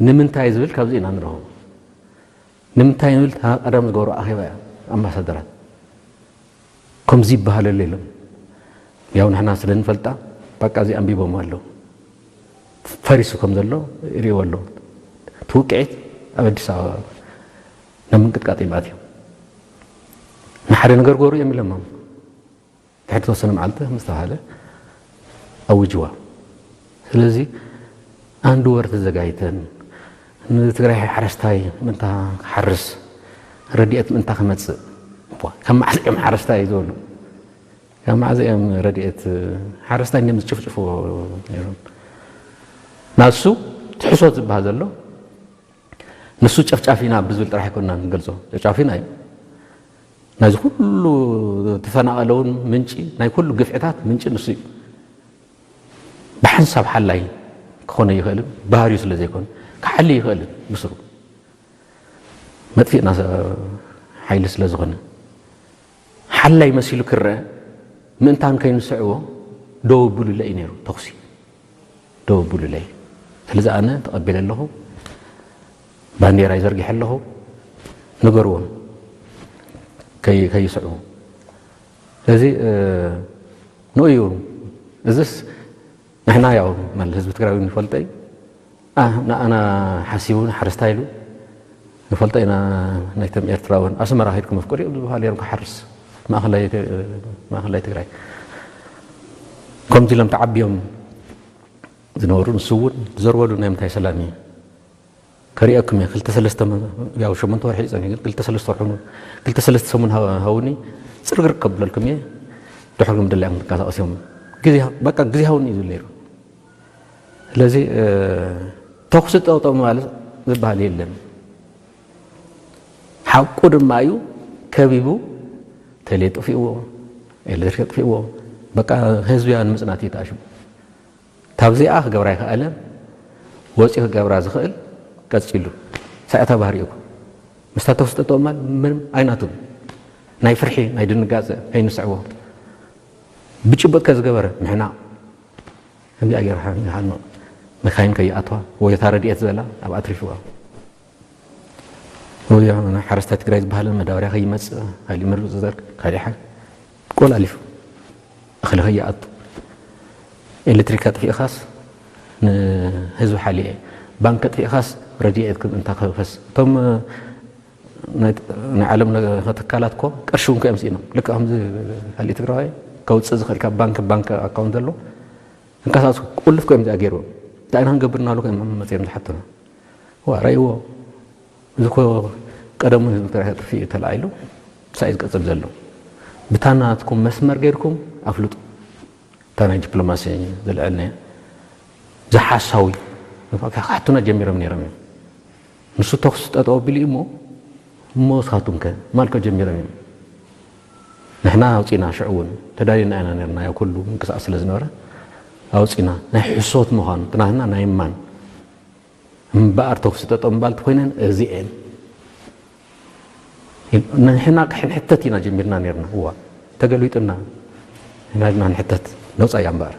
ንምንታይ ዝብል ካብዚ ኢና ንረኽቦ ንምንታይ ንብል እታ ቀደም ዝገብሮ ኣኼባ እያ ኣምባሳደራት ከምዚ ይበሃለሉ ኢሎም ያው ንሕና ስለ ንፈልጣ በቃ እዚ ኣንቢቦም ኣለዉ ፈሪሱ ከም ዘሎ ይርእይዎ ኣለዉ እቲ ውቅዒት ኣብ ኣዲስ ኣበባ ናብ ምንቅጥቃጥ እዮም ኣትዮም ንሓደ ነገር ገሩ እዮም ኢሎሞም ድሕሪ ተወሰነ መዓልቲ ከም ዝተባሃለ ኣዊጅዋ ስለዚ ኣንድ ወር ተዘጋጅተን ንትግራይ ሓረስታይ ምእንታ ክሓርስ ረድኤት ምእንታ ክመፅእ ካብ መዓዝ እዮም ሓረስታይ ዝበሉ ካብ መዓዝ እዮም ረድኤት ሓረስታይ እዮም ዝጭፍጭፍዎ ነይሮም ናሱ ትሕሶት ዝበሃል ዘሎ ንሱ ጨፍጫፊና ብዝብል ጥራሕ ኣይኮንና ንገልፆ ጨፍጫፊና እዩ ናዚ ኩሉ ተፈናቐለውን ምንጪ ናይ ኩሉ ግፍዕታት ምንጪ ንሱ እዩ ብሓንሳብ ሓላይ ክኾነ ይኽእልን ባህሪኡ ስለ ዘይኮነ ክሓሊ ይኽእልን ብስሩ መጥፊእና ሓይሊ ስለ ዝኾነ ሓላይ መሲሉ ክረአ ምእንታን ከይንስዕቦ ደው ብሉለይ ነይሩ ተኹሲ ደው ብሉለይ። ስለዚ ኣነ ተቐቢለ ኣለኹ፣ ባንዴራ ይዘርጊሐ ኣለኹ፣ ንገርዎም ከይ- ከይስዕቡ። ስለዚ ንኡ እዩ እዚስ ንሕና ያው ማለት ህዝቢ ትግራይ እውን ይፈልጦ እዩ። ንኣና ሓሲቡ ሓረስታይ ኢሉ ንፈልጦ ኢና። ናይቶም ኤርትራውን ኣስመራ ከይድኩም መፍቀሪ እዮም ዝበሃል ነይሮም ክሓርስ ማእኸላይ ትግራይ ከምዚ ኢሎም ተዓቢዮም ዝነበሩ ንሱ እውን ዝዘርበሉ ናይ ምንታይ ሰላም እዩ ከርእየኩም እየ። ክልተ ሰለስተ ያው ሸሞንተ ወርሒ እዩ ጸኒሑ፣ ግን ክልተ ሰለስተ ወርሒ ክልተ ሰለስተ ሰሙን ሃውኒ ጽርግር ከብለልኩም እየ። ድሕሪ ምድላዮም ክትንቀሳቀስ እዮም። ግዜ በቃ ግዜ ሃውኒ እዩ ዝብል ነይሩ። ስለዚ ተኹሲ ጠጠው ማለት ዝበሃል የለን። ሓቁ ድማ እዩ ከቢቡ ተሌ ጥፊእዎ፣ ኤሌክትሪክ ጥፊእዎ። በቃ ህዝቢ ያ ንምፅናት እዩ ተኣሽሙ። ታብዚኣ ክገብራ ይኽኣለን ወፂኡ ክገብራ ዝኽእል ቀፂሉ ሳያታ ባህሪ እዩ። ምስታ ተኹሲ ጠጠው ማል ምንም ኣይናቱን ናይ ፍርሒ ናይ ድንጋፀ ከይንስዕቦ ብጭበጥ ከዝገበረ ምሕናቕ ከምዚኣ ገይራ ሓንቕ መካይን ከይኣትዋ ወይ እታ ረድኤት ዝበላ ኣብ ኣትሪፍዋ ወይ ሓረስታይ ትግራይ ዝበሃለ መዳበርያ ከይመፅእ ካሊእ ምርፅ ዘር ካሊእ ሓ ቆላሊፉ እኽሊ ከይኣቱ ኤሌክትሪክ ኣጥፊእኻስ ንህዝቢ ሓሊኤ ባንክ ኣጥፊእኻስ ረድኤት እንታ ክፈስ እቶም ናይ ዓለም ትካላት ኮ ቅርሺ እውን ከዮም ስኢኖም ልክዕ ከምዚ ካልእ ትግራዋይ ከውፅእ ዝኽእል ካብ ባንክ ባንክ ኣካውንት ዘሎ እንቀሳቀስ ቁልፍ ከዮም እዚኣ ገይርዎም እንታይ ኢና ክንገብር እናሉ ከዮም መፅኦም ዝሓቱና ዋ ረእይዎ እዚ ኮ ቀደሙ ህዝቢ ትግራይ ጥፊ ተላዒሉ ሳይ ዝቀፅል ዘሎ ብታ ናትኩም መስመር ገይርኩም ኣፍልጡ እታ ናይ ዲፕሎማሲ ዝልዕልና ዝሓሳዊ ክሓቱና ጀሚሮም ነይሮም እዮም ንሱ ተኩስ ጠጠው ኣቢሉ እሞ እሞ ስኻቱም ከ ማልከ ጀሚሮም እዮም ንሕና ኣውፂና ሽዑ እውን ተዳሊና ኢና ነርና ያ ኩሉ ምንቅስቃስ ስለ ዝነበረ ኣውፂና ናይ ሕሶት ምዃኑ ትናትና ናይ ማን እምበኣር ተኩሲ ጠጠው ምባል ተኮይነን እዚኤን ንሕና ክሕንሕተት ኢና ጀሚርና ነርና እዋ ተገልቢጥና ኢና ድማ ንሕተት ነውፃ እያ እምበኣር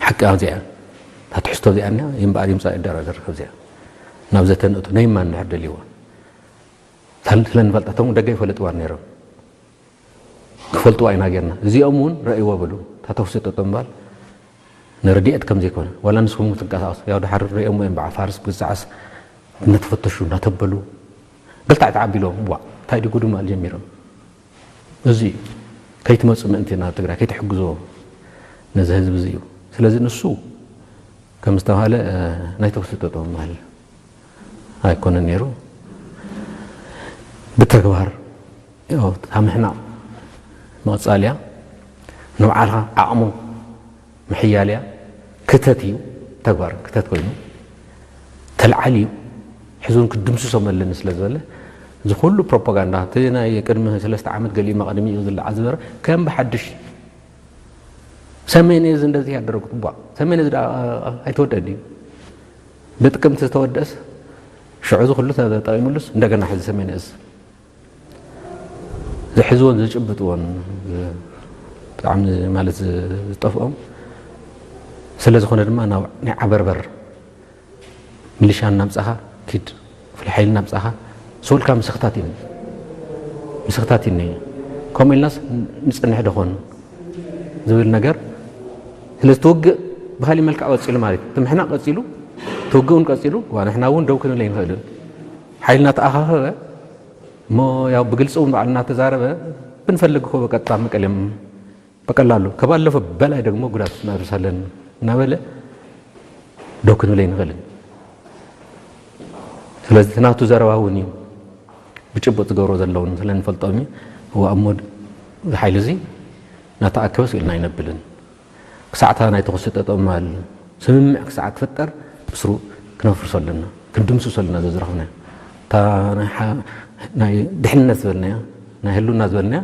ሓቂ ኣብዚኣ እታ ትሕዝቶ እዚኣ እኒኣ ይምበኣር ይምፃእ ይደራደር ኣብዚኣ ናብ ዘተንእቱ ናይ ማን ድሕር ደልይዋ ስለ ንፈልጣ እቶም ደገ ይፈለጥዋ ነይሮም ክፈልጥዋ ኢና ጌርና እዚኦም እውን ረእይዎ በሉ እታ ተኩሲ ጠጠምባል ንረድኤት ከም ዘይኮነ ዋላ ንስኹም ትንቀሳቀሱ ያው ድሓር ርእዮም እዮም በዓ ፋርስ ብግዛዓስ እናተፈተሹ እናተበሉ ገልታዕ ተዓቢሎም ዋ እንታይ ድዩ ጉዱ ምባል ጀሚሮም እዚ እዩ ከይትመፁ ምእንቲ ናብ ትግራይ ከይትሕግዝዎ ነዚ ህዝቢ እዚ እዩ ስለዚ ንሱ ከም ዝተባሃለ ናይ ተኩሲ ጠጠው ምባል ኣይኮነን ነይሩ ብተግባር እታ ምሕናቕ ምቕፃል እያ ንባዕልኻ ዓቕሙ ምሕያል እያ ክተት እዩ ተግባር ክተት ኮይኑ ተልዓል እዩ ሕዚ እውን ክድምስሶም ኣለኒ ስለ ዝበለ እዚ ኩሉ ፕሮፓጋንዳ እቲ ናይ ቅድሚ ሰለስተ ዓመት ገሊኡ መቐድሚ እዩ ዝለዓል ዝበረ ከም ብሓድሽ ሰሜን እዚ እንደዚህ ያደረጉት ቧ ሰሜን እዚ ኣይተወደድ እዩ ብጥቅምቲ ዝተወደስ ሽዑ እዚ ኩሉ ተጠቂሙሉስ እንደገና ሕዚ ሰሜን እዚ ዝሕዝዎን ዝጭብጥዎን ብጣዕሚ ማለት ዝጠፍኦም ስለ ዝኾነ ድማ ናብ ናይ ዓበርበር ሚሊሻ እናምፃኻ ኪድ ፍሉይ ሓይሊ እናምፃኻ ስውልካ ምስኽታት እዩ ምስኽታት እዩ ከምኡ ኢልናስ ንፅንሕ ደኾን ዝብል ነገር ስለዚ ትውግእ ብካሊእ መልክዕ ቀፂሉ ማለት እዩ ትምሕና ቀፂሉ ትውግእ እውን ቀፂሉ ንሕና እውን ደው ክንብል ኣይንኽእልን ሓይልና ተኣኻኸበ እሞ ያው ብግልፂ እውን ባዕሉ እናተዛረበ ብንፈልግ ኮ በቀጥታ መቀሌም በቀላሉ ከባለፈ በላይ ደግሞ ጉዳት እናደርሳለን እናበለ ደው ክንብል ኣይንኽእልን ስለዚ ናቱ ዘረባ እውን እዩ ብጭቡጥ ዝገብሮ ዘለውን ስለ ንፈልጦም እዩ እዋ እሞ እዚ ሓይሊ እዚ እናተኣከበ ስኢልና ኣይነብልን ክሳዕታ ናይ ተኹሲ ጠጠው ምባል ስምምዕ ክሳዕ ክፍጠር ብስሩ ክነፍርሶ ኣለና ክንድምስሶ ኣለና ዘዝረኽብና እታ ናይ ድሕንነት ዝበልናያ ናይ ህሉና ዝበልናያ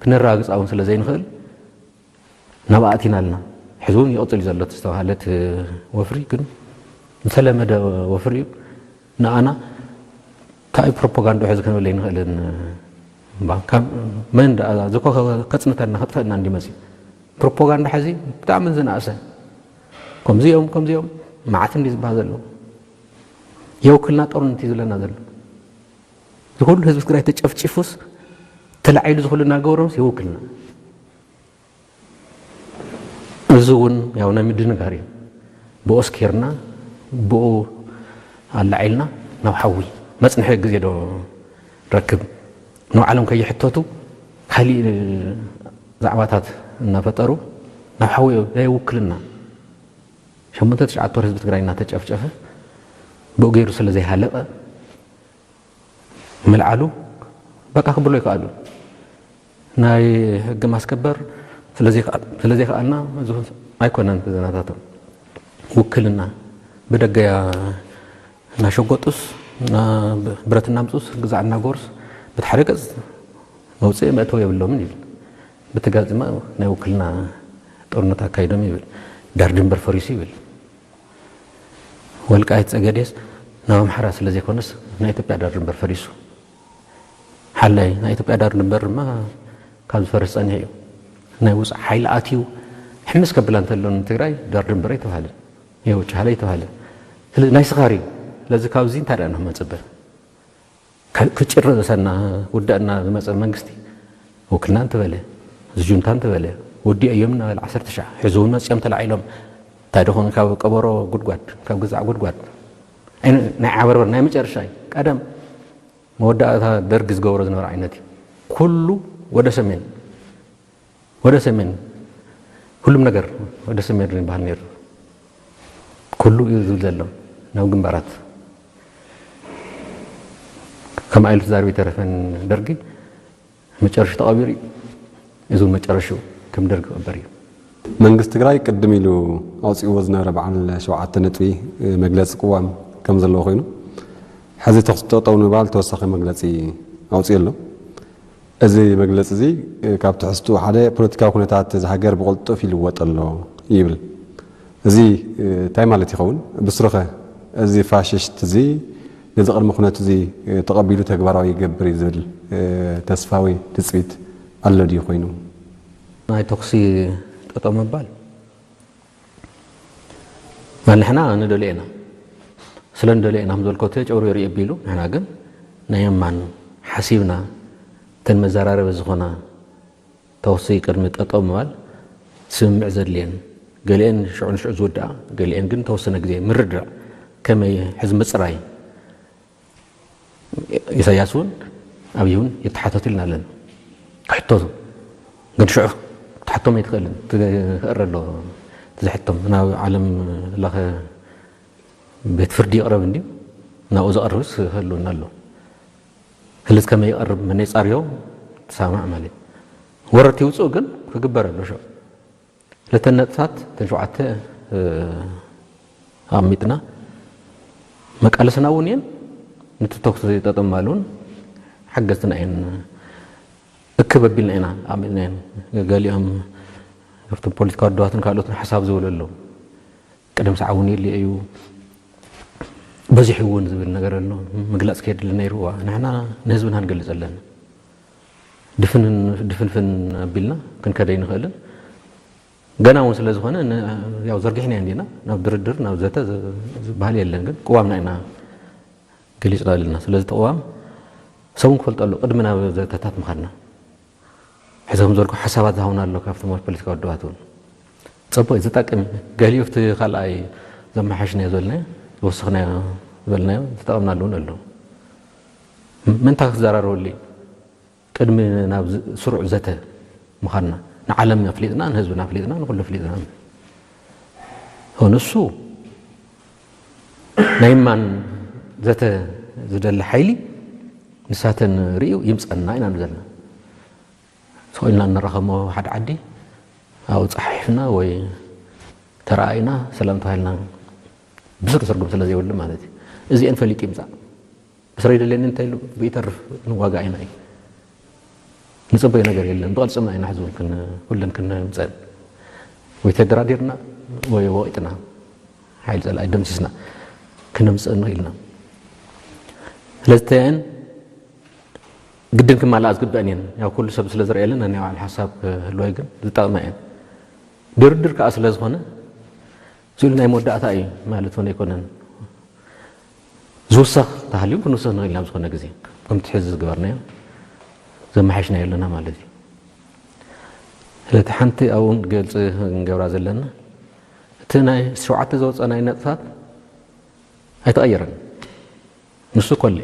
ክነረጋግፃ እውን ስለ ዘይንኽእል ናብኣ ኣቲና ኣለና ሕዚ እውን ይቕፅል እዩ ዘሎ ዝተባሃለት ወፍሪ ግን ዝተለመደ ወፍሪ እዩ። ንኣና እንታይ ፕሮፓጋንዳ ሕዚ ክንብል ኣይንኽእልን። እምባ ካብ መን ደኣ እዚ እኮ ከጽንተና ከጥፍእና እንዲ መጽዩ ፕሮፓጋንዳ ሕዚ ብጣዕሚ ዝነኣሰ ከምዚኦም ከምዚኦም መዓት እንዲ ዝበሃል ዘሎ የውክልና ጦርነት እዩ ዝብለና ዘሎ። እዚ ኩሉ ህዝቢ ትግራይ ተጨፍጭፉስ ተላዒሉ ዝኽሉ እናገበሮምስ የውክልና። እዚ እውን ያው ናይ ምድንጋር እዩ። ብኡ ኣስኪርና ብኡ ኣላዒልና ናብ ሓዊ መፅንሒ ግዜ ዶ ረክብ ንባዕሎም ከይሕተቱ ካሊእ ዛዕባታት እናፈጠሩ ናብ ሓዊ ናይ ውክልና ሸሞንተ ትሽዓተ ወር ህዝቢ ትግራይ እናተጨፍጨፈ ብኡ ገይሩ ስለ ዘይሃለቐ ምልዓሉ በቃ ክብሎ ይከኣሉ። ናይ ሕጊ ማስከበር ስለዘይከኣልና ኣይኮነን ዘናታቶም ውክልና ብደገያ እናሸጎጡስ ብረት እናምፁስ ግዛዕ እናጎርስ በቲ ሓደ ገፅ መውፅኢ መእተዊ የብሎምን ይብል። ብቲ ገፅ ድማ ናይ ውክልና ጦርነት ኣካይዶም ይብል። ዳር ድንበር ፈሪሱ ይብል። ወልቃይት ጸገዴስ ናብ ኣምሓራ ስለ ዘይኮነስ ናይ ኢትዮጵያ ዳር ድንበር ፈሪሱ ሓላይ ናይ ኢትዮጵያ ዳር ድንበር ድማ ካብ ዝፈርስ ጸኒሑ እዩ። ናይ ውፅእ ሓይሊ ኣትዩ ሕምስ ከብላ እንተሎ ንትግራይ ዳር ድንበር ኣይተባህለን። የውጭ ሃለ ኣይተባህለን። ስለዚ ናይ ስኻር እዩ። ስለዚ ካብዚ እንታይ ደኣ ንመፅበ? ክጭረሰና ክውደኣና ዝመፀ መንግስቲ ውክልና እንተበለ እዚ ጁንታ እንተበለ ወዲኦዮም እናበለ ዓሰርተ ሻዕ ሕዚ እውን መፂኦም ተላዒሎም እንታይ ደኾኑ ካብ ቀበሮ ጉድጓድ ካብ ግዛዕ ጉድጓድ ናይ ዓበርበር ናይ መጨረሻ እዩ። ቀደም መወዳእታ ደርጊ ዝገበሮ ዝነበረ ዓይነት እዩ። ኩሉ ወደ ሰሜን ወደ ሰሜን ሁሉም ነገር ወደ ሰሜን ይበሃል ነይሩ። ኩሉ እዩ ዝብል ዘሎ ናብ ግንባራት ከም ኣይሉ ተዛሪቡ ይተረፈን ደርጊ መጨረሹ ተቐቢሩ እዩ። እዚ እውን መጨረሹ ከም ደርጊ ክቕበር እዩ። መንግስቲ ትግራይ ቅድም ኢሉ ኣውፅእዎ ዝነበረ በዓል ሸውዓተ ነጥቢ መግለፂ ቅዋም ከም ዘለዎ ኮይኑ ሕዚ ተኽሲ ጠጠው ንምባል ተወሳኺ መግለፂ ኣውፅኡ ኣሎ። እዚ መግለፂ እዚ ካብ ትሕዝትኡ ሓደ ፖለቲካዊ ኩነታት እዚ ሃገር ብቕልጡፍ ይልወጥ ኣሎ ይብል። እዚ እንታይ ማለት ይኸውን? ብስሩኸ እዚ ፋሽስት እዚ ነዚ ቅድሚ ኩነት እዚ ተቐቢሉ ተግባራዊ ይገብር እዩ ዝብል ተስፋ ወይ ትፅቢት ኣሎ ድዩ ኮይኑ? ናይ ተኹሲ ጠጠው ምባል ንሕና ንደልዮ ኢና። ስለ ንደልዮ ኢና ከም ዘልኮ ተጨውሪሩ እዩ ኣቢሉ ንሕና ግን ናይ የማን ሓሲብና እተን መዘራረቢ ዝኾና ተኹሲ ቅድሚ ጠጠው ምባል ስምምዕ ዘድልየን ገሊአን ሽዑ ንሽዑ ዝውድኣ ገሊአን ግን ተወሰነ ግዜ ምርድዳእ ከመይ ሕዚ ምፅራይ ኢሳያስ እውን ኣብይ እውን ይተሓተቱ ኢልና ኣለና። ክሕተቱ ግን ሽዑ ክትሓቶም ኣይትኽእልን። ክእረ ኣሎ ዝሕቶም ናብ ዓለም ለኸ ቤት ፍርዲ ይቕረብ እንድዩ ናብኡ ዘቕርብስ ክህልውና ኣሎ። ህልት ከመይ ይቐርብ መን የጻርዮ ትሰማዕ ማለት ወረርቲ ይውፅኡ ግን ክግበር ኣሎ ሽዑ ክልተ ነጥብታት እተን ሸውዓተ ኣቐሚጥና መቃለስና እውን እየን። ነቲ ተኩሲ ጠጠማል እውን ሓገዝትና እየን። እክብ ኣቢልና ኢና ኣቐሚጥና እየን። ገሊኦም ካብቶም ፖለቲካዊ ውድባትን ካልኦትን ሓሳብ ዝብሉ ኣለዉ። ቅድም ሰዓብ እውን የድልዮ እዩ በዚሑ እውን ዝብል ነገር ኣሎ። ምግላፅ ከየድሊ ነይሩ። ንሕና ንህዝብና ንገልፅ ኣለና። ድፍንፍን ኣቢልና ክንከደ ኣይንኽእልን። ገና እውን ስለ ዝኾነ ያው ዘርጊሕና እንዲና ናብ ድርድር ናብ ዘተ ዝበሃል የለን፣ ግን ቅዋምና ኢና ገሊፅና ኣለና። ስለዚ እቲ ቅዋም ሰብ እውን ክፈልጦ ኣሎ ቅድሚ ናብ ዘተታት ምኻድና። ሕዚ ከም ዘልኩ ሓሳባት ዝሃውና ኣሎ ካብቶም ፖለቲካዊ ውድባት እውን ፅቡቅ እዩ ዝጠቅም እዩ። ገሊኡ ኣብቲ ካልኣይ ዘመሓሽናዮ ዝበልናዮ ዝወሰኽናዮ ዝበልናዮ ዝተጠቐምናሉ እውን ኣሎ። ምንታ ክትዘራረበሉ እዩ? ቅድሚ ናብ ስሩዕ ዘተ ምዃንና ንዓለም ኣፍሊጥና ንህዝብና ኣፍሊጥና ንኩሉ ኣፍሊጥና ንሱ ናይ ማን ዘተ ዝደሊ ሓይሊ ንሳተን ርእዩ ይምፀና ኢና ንዘልና ስቕ ኢልና እንራኸሞ ሓደ ዓዲ ኣብኡ ፀሓሒፍና ወይ ተረኣኢና ሰላም ተባሂልና ብስሩ ትርጉም ስለ ዘይብሉ ማለት እዩ። እዚአን ፈሊጡ ይምፃእ ብስረይ ደልየኒ እንተኢሉ ብኢተርፍ ንዋጋ ኢና እዩ ንፅበዮ ነገር የለን። ብቐልፅምና ኢና ሕዚ እውን ኩለን ክንምፀን ወይ ተደራዲርና ወይ ወቂጥና ሓይሊ ጸላኢ ደምሲስና ክነምጽእ ንኽእል ኢና። ስለዚ ተን ግድን ክማልኣ ዝግበአን እየን። ያው ኩሉ ሰብ ስለ ዝረኣየለን ናይ ባዕሉ ሓሳብ ክህልዎ ግን ዝጠቕማ እየን። ድርድር ከኣ ስለ ዝኾነ ስኢሉ ናይ መወዳእታ እዩ ማለት እውን ኣይኮነን። ዝውሰኽ ተሃልዩ ክንውሰኽ ንኽእል ኢና። ኣብ ዝኾነ ግዜ ከምቲ ሕዚ ዝገበርናዮ ዘመሓሽና የለና ማለት እዩ። ስለቲ ሓንቲ ኣብኡ ገልፂ ክንገብራ ዘለና እቲ ናይ ሸውዓተ ዝወፀናይ ነጥብታት ኣይተቐየረን። ንሱ ኮለ